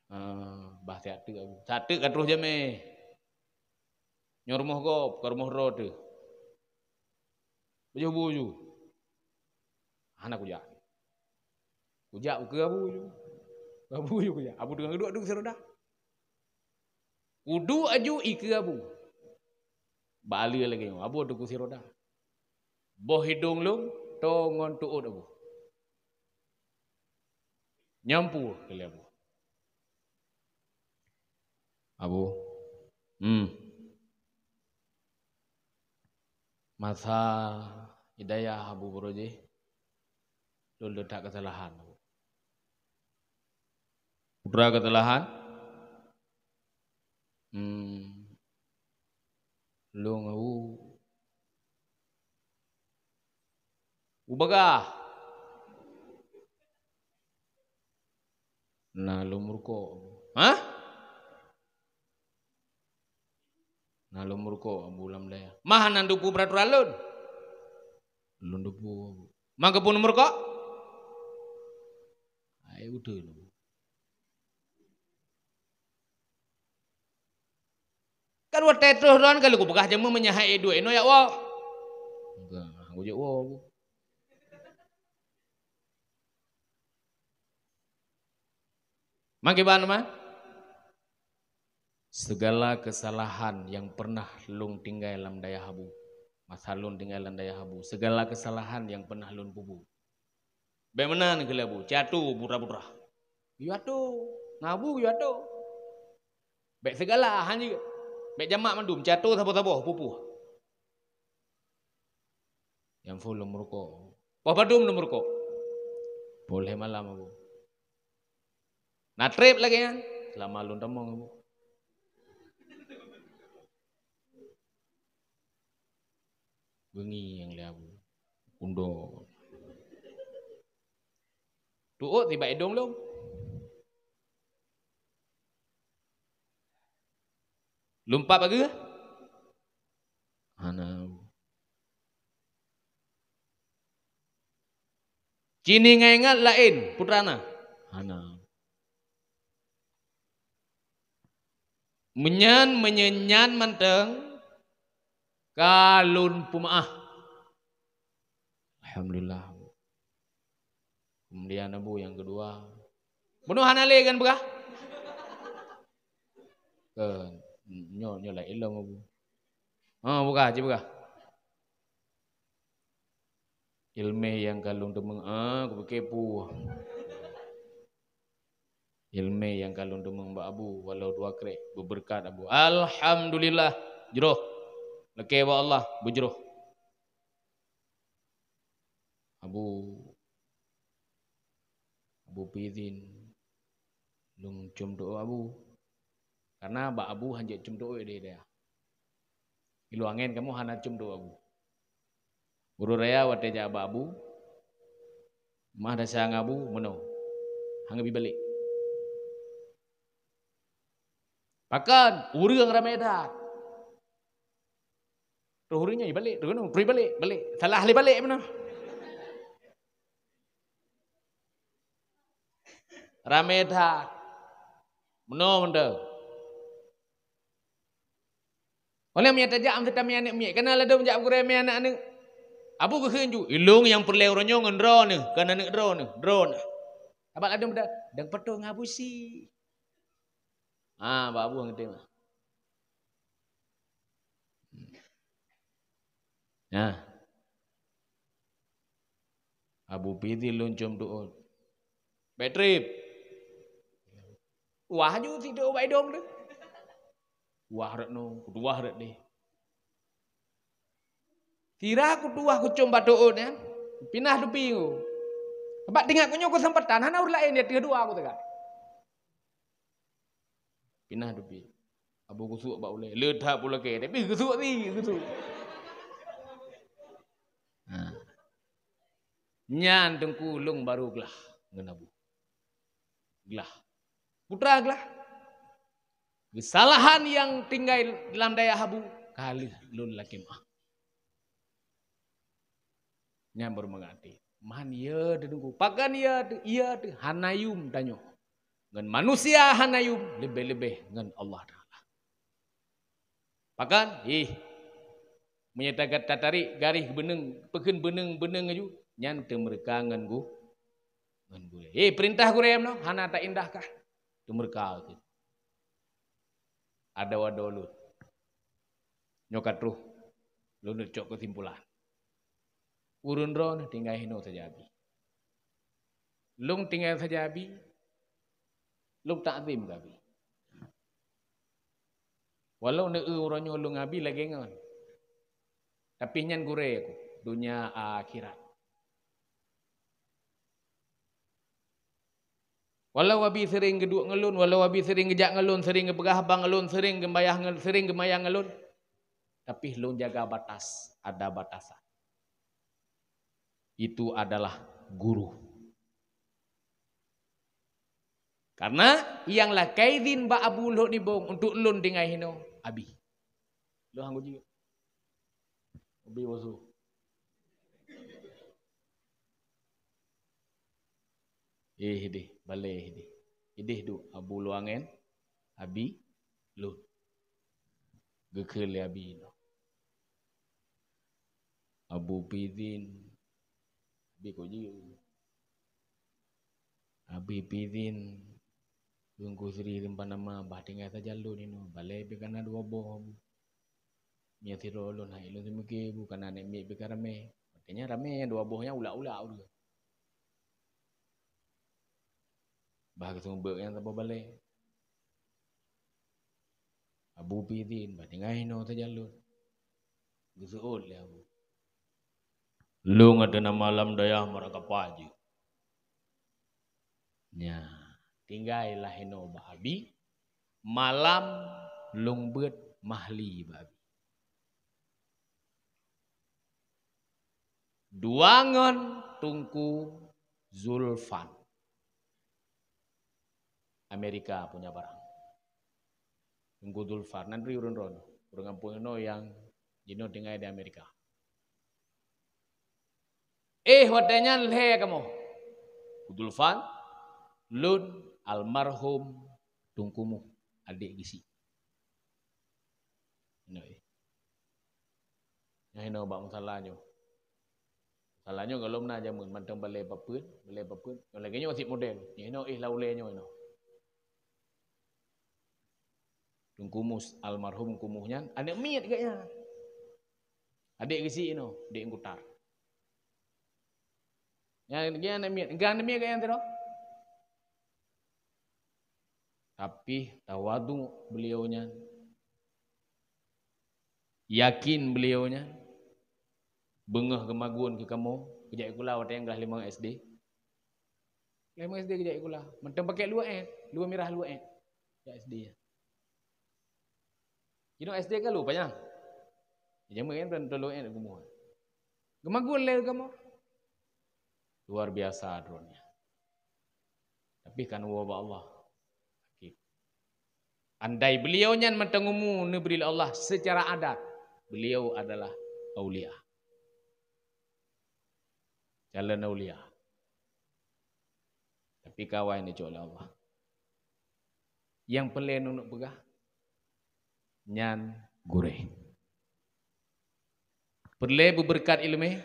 Ah, bah siat teuk Abu. Siat teuk ka troh jamèe. Nyoe rumoh gob, ka rumoh droe teuh. Pajoh bu ju. Hana kujak. Kujak ukeue Abu ju. Abu yue kujak. Abu teungoh duek, duek kursi roda. Kuduek aju ikeue Abu. Bak aleue lagée nyoe, Abu duek kursi roda. Boh idong lôn toe ngon tuôt Abu. Nyan peue keu lé Abu. Abu. Hmm. Masa hidayah Abu Baro jih, lôn le that keusalahan. Peue keusalahan? Hmm. Lôn u, u bagah. Na lôn meurukok. Hah? Na lôn meurukok Abu lam dayah. Mah hana dupu peuraturan lôn. Lôn dupu. Mah keupeue lôn meurukok? Ai uteuen. Kan watée troh droe ka lheueh kupeugah jameun meunyo hai duek inoe jak woe. Enggak, aku jak woe. Mangke ban ma? Segala kesalahan yang pernah lôn tinggai lam dayah Abu, masa lôn tinggai lam dayah Abu, segala kesalahan yang pernah lôn peubuet. Bék meunan keu lé Abu, ci atoe putra-putra. Yue atoe, ngon Abu yue atoe. Bék segala hana jeuet. Bék jamak mandum, ci atoe saboh-saboh, pupuh. Nyang phon lôn meurukok. Poh padum lôn meurukok? Poh lhée malam Abu. Na treb lagée nyan? Seulama lôn tamong Abu. Beungi nyang lé Abu. Undo. Tuôt sibak idong lom. Lumpat bagoe? Hana. Ci ingat-ingat laén putra na? Hana. Meunyan, meunyan nyan mantong ka lôn peumeu'ah. Alhamdulillah. Kemudian Abu nyang keudua, bunoe hana lé kan peugah? Kan, nyoe, nyoe laén lom Abu. Ha, peugah, ci peugah. Ileumé nyang ka lôn teumeung, ah, kupike peue. Ileumé nyang ka lôn teumeung bak Abu, walau dua krek, beubeureukat Abu. Alhamdulillah, jroh. Lakée bak Allah, beujroh. Abu, Abu peuizin lôn com doá Abu. Karena bak Abu hanjeuet com doá deh dia. Ilu angén kamoe hana com doá Abu. Uroe raya watée jak bak Abu, mah desya ngon Abu meunoe, hana bi balek. Pakon? Ureuëng ramé that. Troh ureuëng nyan balek, troh nyoe, troh balek, balek. Salah lé balek meunoe. Ramé that. Meunoe mantong. Óh lheueh meunyo tajak meuseutami aneuëk miet, kana ladôm jak gurée mé aneuëk-aneuëk. Abu geukheun ju, ilong nyang peureulée uroe nyoe ngon droeneuh, kon aneuëk droeneuh, droeneuh. Sabab ladôm beda, dan petong Abu si. Ha, bak Abu ngeuteueng. Nah. Abu pih di lôn com doá. Bék treb. Wah ju si doá bak idong tu. Wah rot nu, kutuwah rot deh. Sira kutuwah kucom bak doá nyan, pinah dupi ku. Bak tingat ku nyoe keuseumpatan, hana ureuëng laén ya teuh dua ku teuka. Pinah dupi. Abu geusuek bak ulée. Le that pulakée, tapi geusuek si, geusuek. Ha. Nyan teungku lôn baru glah ngon Abu. Glah. Putra glah. Keusalahan nyang tinggai lam dayah Abu, ka lheueh lôn lakée meu'ah. Nyan baru mangat até. Man ya teungku, pakon ya teuh, ya teuh hana yum tanyoe. Ngon manusia hana yum, leubeh-leubeh ngon Allah Taala. Pakon? Ih. Meunyoe taga-, tatarék garéh beuneueng, peukheun beuneueng-beuneueng aju, nyan teumeureuka ngon gu-, ngon gurée. Eh, peurintah gurée meunoe hana taindahkah. Teumeureuka keuh. Adoe-adoe lôn. Nyoe ka troh lôn cok keusimpulan. Ureuëng droeneuh tinggai hinoe saja Abi. Lôn tinggai saja Abi. Lôn takzim keu Abi. Walau neu-eu uroe nyoe lôn Abi lagée ngon. Tapi nyan gurée ku, donya akhirat. Walau Abi sering geuduek ngon lôn, walau Abi sering geujak ngon lôn, sering geupeugah haba ngon lôn, sering geumayah ngon, sering geumayang ngon lôn, tapi lôn jaga batas, ada batasan. Itu adalah guru. Karena nyang lakée idhin bak Abu Luhot Nibong untuk lôn tinggai hinoe, Abi. Lôn han kujeuet. Abi bosu. Eh, ideh, balée ideh. Ideh duek Abu Luangen, Abi lôn. Geukheun lé Abi nyoe. Abu pih idhin. Abi kok jeuet. Abi pih idhin. Teungku Sri Rimpan Nama bah tinggai sajan lôn inoe. Balée pih kana dua boh Abu. Meunyoe sidroe lôn hai lôn seumiké Bu, kana aneuk miet pih ka ramé. Artinya ramé nyang dua boh nyan ulak-ulak ureuëng. Bah geuseumeubeuet nyang saboh balée. Abu pih idhin, bah tinggai hinoe sajan lôn. Geuseuôt lé Abu. Lôn ateueh nama lam dayah Meurakapat jeuet. Nya, tinggai lah hinoe bak Abi. Malam lôn beuet mahli bak Abi. Dua ngon Teungku Zulfan. Amerika punya barang. Teungku Zulfan, nan turi ureuëng droeneuh. Ureuëng gampông inoe nyang jinoe tinggai di Amerika. Eh, watée nyan lhée kamoe. Teungku Zulfan, lôn, almarhum Teungku Muh, adék geuchik. Inoe, eh. Nyang inoe bak musala nyoe. Musala nyoe gohlom na jameun, mantong balée papeuen, balée papeuen. Nyang lagée nyoe cit model. Nyang inoe, eh, lam ulée nyoe inoe. Teungku Muh, almarhum Teungku Muh nyan, aneuk miet geuh nyan. Adék geuchik inoe, adék Teungku Tar. Nyan, nyan aneuk miet, nyan aneuk miet geuh nyan sidroe. Tapi tawadhu beliau nyan, yakin beliau nyan, beungoh geumagun keu kamoe, geujak sikula watée nyan glah limong S D. Limong S D geujak sikula, mantong pakai luwak eh, luwak mirah luwak eh. Jak S D nyan. Jinoe S D ka luwak panyang. Jameun kan luwak eh geumoe. Geumagun lé kamoe. Luar biasa droeneuh. Tapi kan woe bak Allah. Oke. Andai beliau nyan mantong umu neubri lé Allah secara adat, beliau adalah aulia. Calon aulia. Tapi kawai neucok lé Allah. Nyang peureulée neuneuk peugah, nyan gurée. Peureulée beubeureukat iéleumé,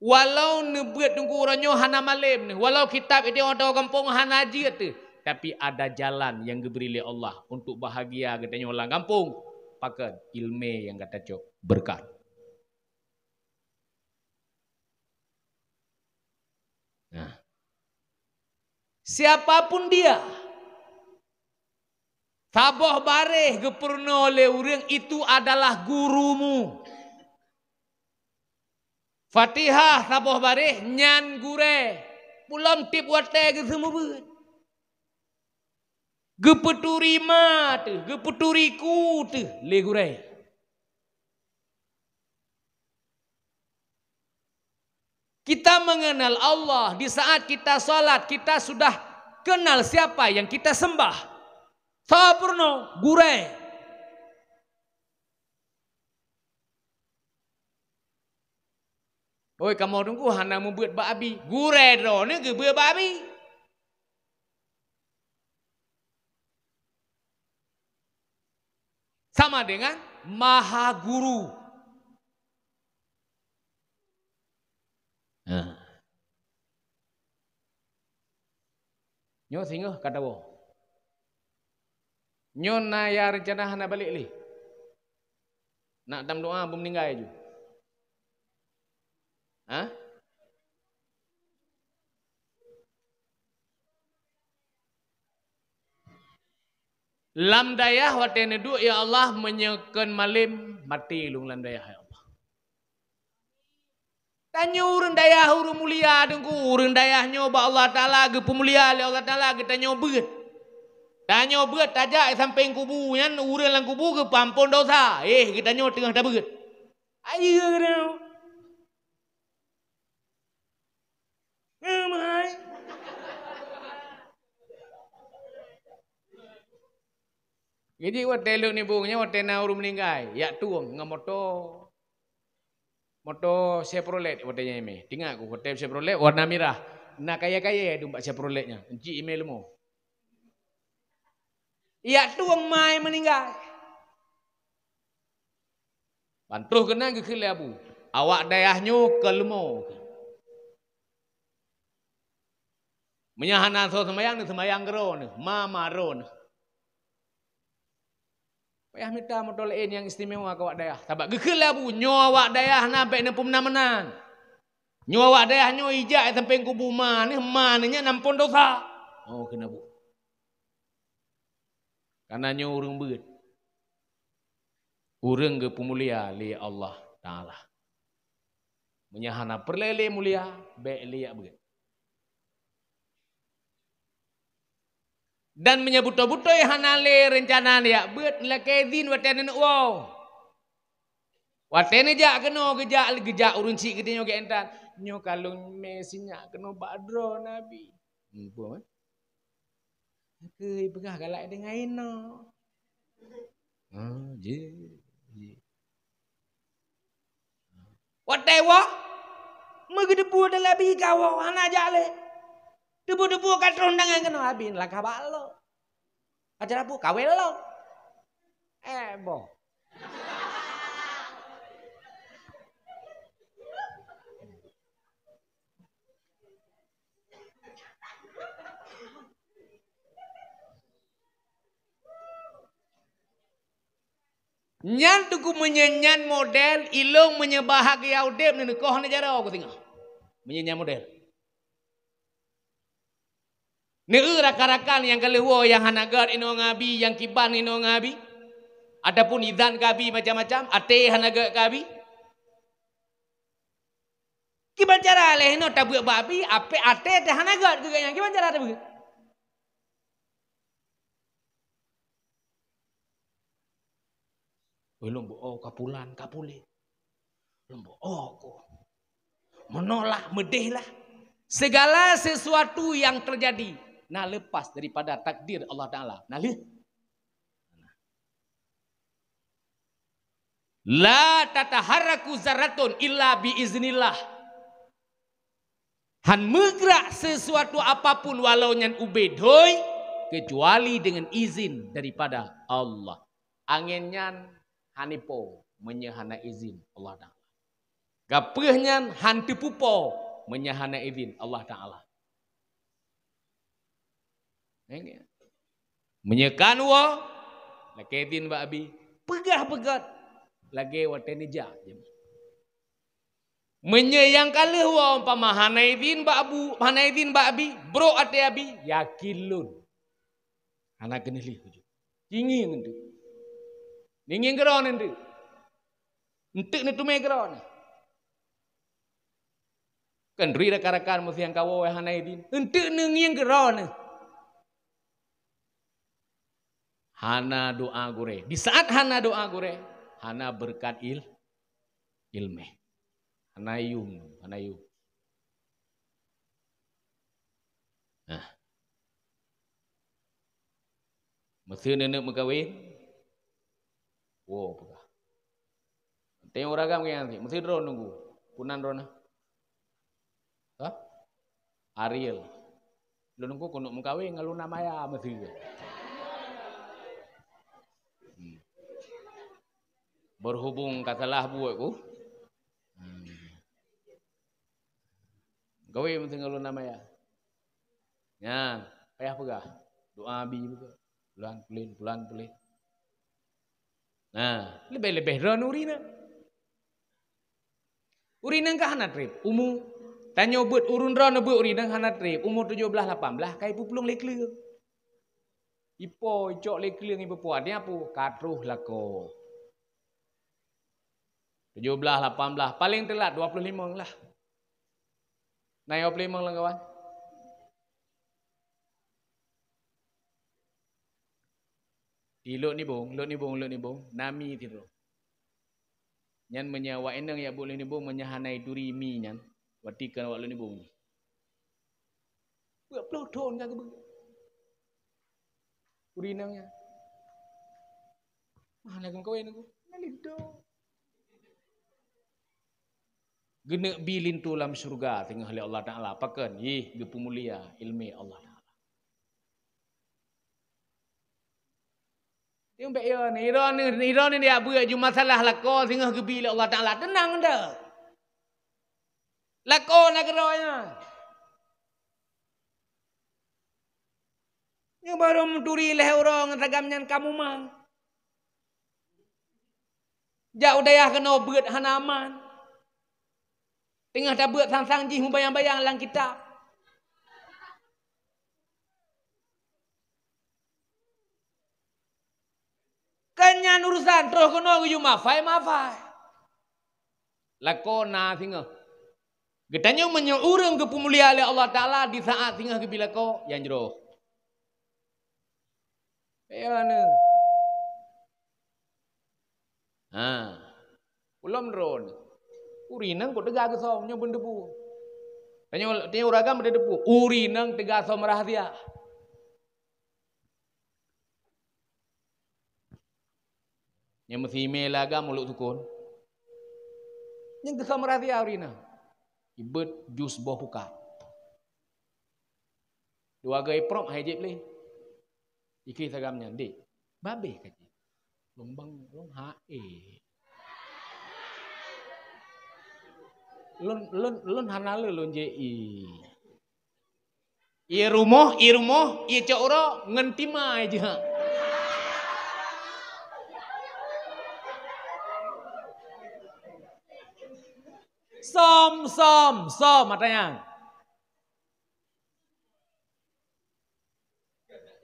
walau neubeuet teungku uroe nyoe hana malem neuh, walau kitab idéh oto gampông hana jeuet teuh, tapi ada jalan nyang geubri lé Allah untuk bahagia geutanyoe lam gampông. Pakon? Iéleumé nyang gata cok beureukat. Nah. Siapapun dia, saboh baréh geupeurunoe lé ureuëng itu adalah gurumu. Fatihah saboh baréh nyan gurée. Pulom tieb watée geuseumeubeuet. Geupeuturi ma teuh, geupeuturi ku teuh lé gurée. Kita mengenal Allah di saat kita salat, kita sudah kenal siapa yang kita sembah. Soe peurunoe? Gurée. Oi, kamoe teungku hana meubeuet bak Abi. Gurée droeneuh geubeuet bak Abi. Sama dengan maha guru. Nah. Nyoe singoh ka tawoe. Nyoe na ya reuncana hana balek lé. Nak tam doa beumeuninggai ju. Ha? Lam dayah watée neuduek, "Ya Allah, meunyoe kon malem, maté lôn lam dayah, ya Allah." Tanyoe ureuëng dayah ureuëng mulia, Teungku. Ureuëng dayah nyoe bak Allah Taala geupeumulia lé Allah Taala, geutanyoe beuet. Tanyoe beuet tajak sampéng kubu nyan, ureuëng lam kubu geupeuampon dosa. Eh, geutanyoe teungoh tabeuet. Ayeue geutanyoe. Ngeumai. Jadi watée lôn nibong nyan, watée na ureuëng meuninggai, jak tueng ngon moto. Moto Chevrolet watée nyan imé. Tingat ku, moto Chevrolet warna mirah. Na kayée-kayée dum bak Chevrolet nyan. Encik imé leumo. Jak tueng mai meuninggai. Ban troh keunan geukheun lé Abu, "Awak dayah nyoe kon leumo." Meunyoe hana soe seumayang, neuseumayang keudroe neuh, ma-ma droeneuh. Payah mita moto laén nyang istimewa keu awak dayah. Sabab geukheun lé Abu, "Nyoe awak dayah na bék neupeumeunan-meunan. Nyoe awak dayah nyoe ijak sampéng kubu ma neuh, ma neuh nyan ampon dosa." Oh, kheun Abu. Kareuna nyoe ureuëng beuet. Ureuëng geupeumulia lé Allah Taala. Meunyoe hana peureulée lé mulia, bék lé jak beuet. Dan meunyoe beutôi-beutôi hana lé reuncana lé jak beuet, lakée idhin watée neuneuk woe. Watée neujak keunoe, geujak, geujak ureuëng chik geutanyoe geuintat, "Nyoe ka lôn mé sinyak keunoe bak droe Nabi." Hmm, peue, eh? Keu peugah galak deungon inoe. Ha, jeuet, jeuet. Watée woe, meugeudeubu dan Nabi ka woe, hana jak lé. Teubu-teubu ka troh undangan keunoe, Abi, langkah bak lôn. Acara bu kawé lôn. Eh, boh. Nyan Teungku, meunyoe nyan model ilôn, meunyoe bahagia udeb neuh, neukoh hana jaroe ku singoh. Meunyoe nyan model. Neueu rakan-rakan nyang ka lheueh woe nyang hana gét inoe ngon Abi, nyang kiban inoe ngon Abi, ataupun idhan keu Abi macam-macam, até hana gét keu Abi. Kiban cara lé inoe tabeuet bak Abi, apé até teuh hana gét keu gobnyan, kiban cara tabeuet? Ulôn beu-o ka pulan, ka puléh. Ulôn beu-o ku. Meunolah, meudéhlah. Segala sesuatu yang terjadi na lepas daripada takdir Allah Taala. Na lheueh. La tataharraku zarratun illa bi iznillah. Han meugrak sesuatu apapun walau nyan ubé doi, kecuali dengan izin daripada Allah. Angén nyan hana ipo meunyoe hana izin Allah Taala. Gapeueh nyan han teupeupo meunyoe hana izin Allah Taala. Meunyoe kan woe, lakée idhin bak Abi, peugah beugét lagée watée neujak. Meunyoe nyang ka lheueh woe umpama hana idhin bak Abu, hana idhin bak Abi, brok até Abi, yakin lôn hana keuneulheueh. Jingieng eunteuk. Jingieng keudroe eunteuk. Eunteuk neuteumé keudroe. Kan ri rakan-rakan meuseuh nyang ka woe hana idhin. Eunteuk neungieng keudroe. Hana doa gurée. Di saat hana doa gurée, hana beureukat il-, ileumé. Hana yum, hana yum. Nah. Meuseuh neuneuk meukawen, woe peugah. Teuh ureueng agam nyan, meuseuh droeneuh nunggu. Peue nan droeneuh? Hah? Ariel. Lôn nunggu keuneuk meukawen ngon Luna Maya meuseuh. Hmm. Berhubung ka salah buet ku. Hmm. Gawe meuteungoh lôn nama ya. Nyan. Payah peugah. Doa bi beutôi. Pulan pulen, pulan pulen. Nah, leubeh-leubeh droeneuh ureueng inong. Ureueng inong ka hana treb. Umu, tanyoe beuet ureueng droeneuh beuet ureueng inong hana treb. Umu tujoh blaih, lapan blaih, ka ipeuplueng lé kleueng. Ipo, icok lé kleueng ipeuplueng. Artinya apa? Ka troh lakoe. Tujoh blaih, lapan blaih, paleng teulat dua ploh limong lah. Na dua ploh limong lam kawan. Di lôn nibong, lôn nibong, lôn nibong, na mi sidroe. Nyan meunyoe awak inong jak beuet lôn nibong, meunyoe hana ituri mi nyan, watèe keu awak lôn nibong jih. Dua ploh thon ka geubeuet. Ureueng inong nyan. Mah na geumeukawen aku. Na linto. Geuneuk bi linto lam syeuruga teungoh lé Allah Taala. Pakon? Ih, geupeumulia ileumèe Allah Taala. Tieng bèk yo, nidon, nidon ni dia buet ju masalah lakoe singoh geubi lé Allah Taala. Teunang dah. Lakoe nanggroe nyan. Nyoe barô meuturi lhèe uroe ngon sagam nyan ka mumang. Jak u dayah keunoe beuet hana aman. Teungoh tabeuet sang-sang jih mubayang-bayang lam kitab. Kan nyan urusan troh keunoe geuyue mafai-mafai. Lakoe na singoh. Geutanyoe meunyoe ureueng geupeumulia lé Allah Taala di saat singoh geubi lakoe, nyang jroh. Bèk yo nyoe. Ha. Ulôn droeneuh. Ureueng inong kok teuga geusöm nyoe beuneuteupeu. Tanyoe, tanyoe ureueng agam beuneuteupeu. Ureueng inong teuga söm rahsia. Nyang meusimé lagam uluk sukon. Nyang geusöm rahsia ureueng inong. Ibeuet jus boh pukat. Dua geu iprok hai jép lé. Ikheun sagam nyan, "Dek, babeh ka jép." Lôn bang, lôn ha-e. Lôn, lôn, lôn hana lé lôn jép i. Ie rumoh, ie rumoh, ie cok uroe ngon timai jih. Som, som, som, ata nyan.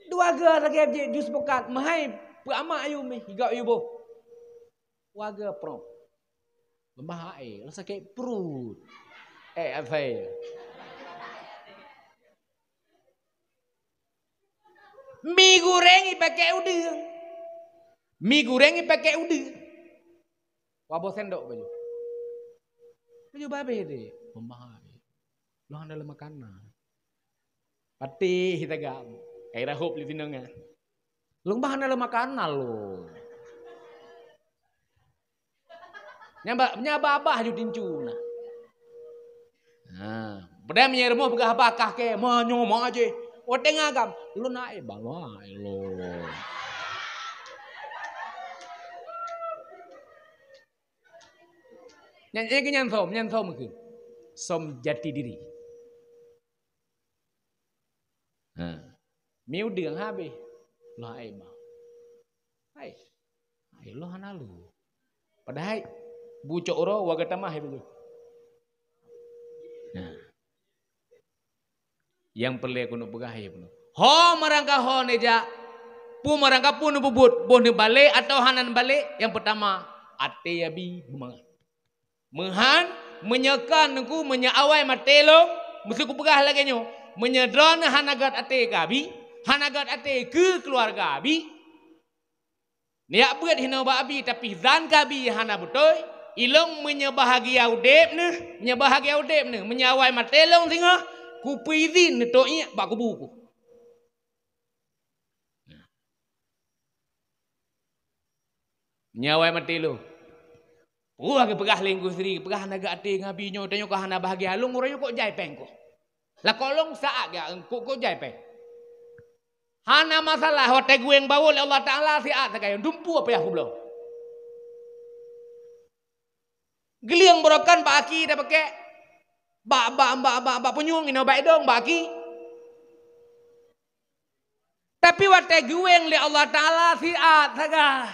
Dua geu lagèe jih jus pukat, meuhai peu amak ayue mi, higop ayue boh. Dua geu prok. Leumah ae, sakét pruet. Eh, asai. Mi goreng ipakèk udeueng. Mi goreng ipakèk udeueng. Waboh sendok baju. Baju babeh deh. Leumah ae. Lôn hana lé makanan. Patéh tagak. Kai rahop lé sinong nyan. Lôn bah hana lé makanan lôn. Nyang ba, nyang babah ju tincu na. Ha, padahai meunyoe rumoh peugah babah kah kèe, ma nyoe ma jih. Watèe ngagam, lôn na, eh, bang, wah, lôn. Nyan, eh, nyan som, nyan som keuh. Som jati diri. Ha. Mi udeueng habéh. Lah, ai bah. Hai. Hai, lôn hana lé. Padahai bu cok uroe warga tamah ibu. Nah. Nyang peureulèe keuneuk peugah ié bunoe. Ho meurangka ho neujak, peue meurangka peue neupeubuet, boh neubalek atawa hana neubalek, nyang peutama, até Abi beumangat. Meuhan, meunyoe ka Teungku, meunyoe awai maté lôn, meuseuku peugah lagèe nyoe, meunyoe droeneuh hana gèt até keu Abi, hana gèt até keu keuluwarga Abi, neujak beuet hinoe bak Abi, tapi zan keu Abi hana beutôi, ilôn meunyoe bahagia udép neuh, meunyoe bahagia udép neuh, meunyoe awai maté lôn singoh, kupeuizin neutôk iék bak kubu ku. Nyoe awai maté lôn. Peue geupeugah lé Teungku Sri, geupeugah hana gèt até ngon Abi nyoe, tanyoe ka hana bahagia. Lôn uroe nyoe kok jai péng kok. Lakoe lôn saát gèt, kok, kok jai péng. Hana masalah, watèe geuwéng bawoe lé Allah Taala siat sagai, dumpeue payah kubloe. Geulieng barokan bak aki tapakèk. Bak, bak, bak, bak, bak punyueng inoe bak idong bak aki. Tapi watée geuwéng lé Allah Taala siat sagai.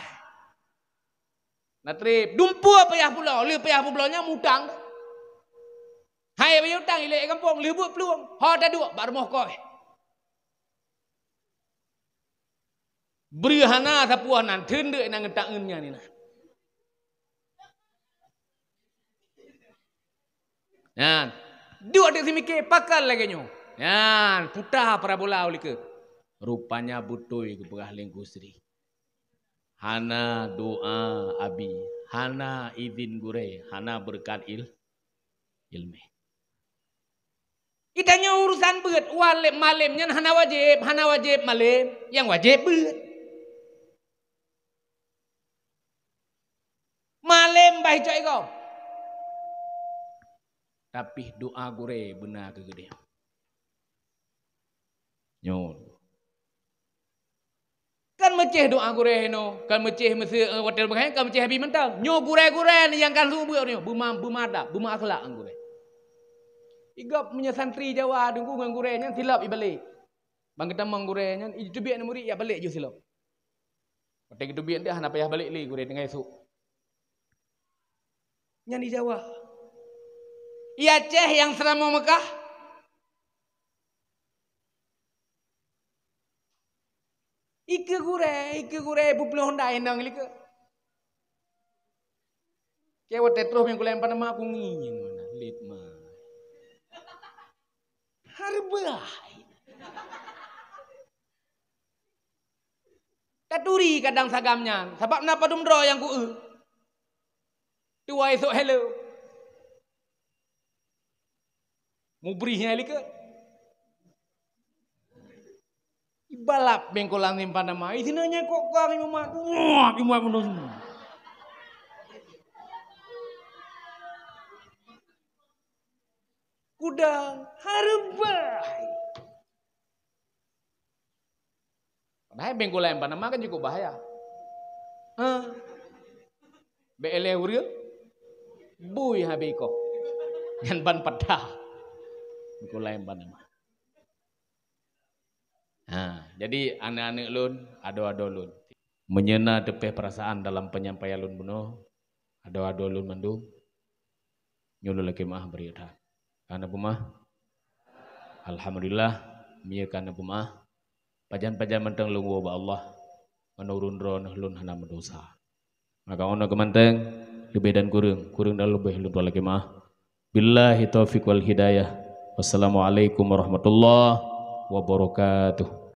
Na treb, dumpue payah pulo, lé payah pulo nyan mutang. Hai bayeue utang ilée gampông, lé buet plueng. Ho taduek bak rumoh kôi. Breuh hana sapeue nan, teundeuk nyang geutangeun nyan inan. Nyan. Duek teuk simiké, pakon lagée nyoe. Nyan, puta parabola u likot. Rupanya beutôi geupeugah lé Teungku Sri. Hana doa abi, hana idhin gurée, hana beureukat il-, ileumé. Geutanyoe urusan beuet, walem malem nyan hana wajéb, hana wajéb malem, nyang wajéb beuet. Malem bah icok igoe. Tapi doa gurée beuna keu geutanyoe. Nyoe. Kan meucéh doa gurée inoe, kan meucéh meuseu, eh, watée leubeh, kan meucéh abi mantong. Nyoe gurée-gurée nyang kan su beuet nyoe, beuma-, beumadab, beuma akhlak ngon gurée. Igob meunyoe santri Jawa deungku ngon gurée nyan silop ibalek. Ban geutamong gurée nyan, iteubiet ngon murit, ijak balek jih silop. Watée geuteubiet deuh hana payah balek lé gurée tinggai sôk. Nyan di Jawa. I Aceh nyang seuramoe Meukah. Ikeue gurée, ikeue gurée, bubloh honda inong likot. Keu watée troh minggu laén panama aku ngieng mana, lit ma. Hareubeue hai. Taturi kadang sagam nyan, sabab na padum droe nyang ku-eu. Tuwai sôk hello. Mubrih nyang likot. Ibalap bengkolan simpan nama. Isina nyang kok kang imat. Wah, imat bener. Kudang hareubeue hai. Padahai bengkolan simpan nama kan cukup bahaya. Hah? Bék lé ureueng bui habéh koh. Nyan ban patah. Bengkolan simpan nama. Ha, jadi aneuk-aneuk lôn, adoe-adoe lôn. Meunyoe na teupeh peurasaan dalam penyampaian lôn bunoe, adoe-adoe lôn mandum, nyoe lôn lakée meu'ah bri that. Ka na peumeu'ah? Alhamdulillah, meunyoe ka na peumeu'ah. Pajan-pajan mantong lôn woe bak Allah, meunan ureueng droeneuh lôn hana meudosa. Maka ono keumanteng, leubeh dan kureueng, kureueng dan leubeh lôn tuan lakée meu'ah. Billahi taufiq wal hidayah. Wassalamualaikum warahmatullahi wabarakatuh.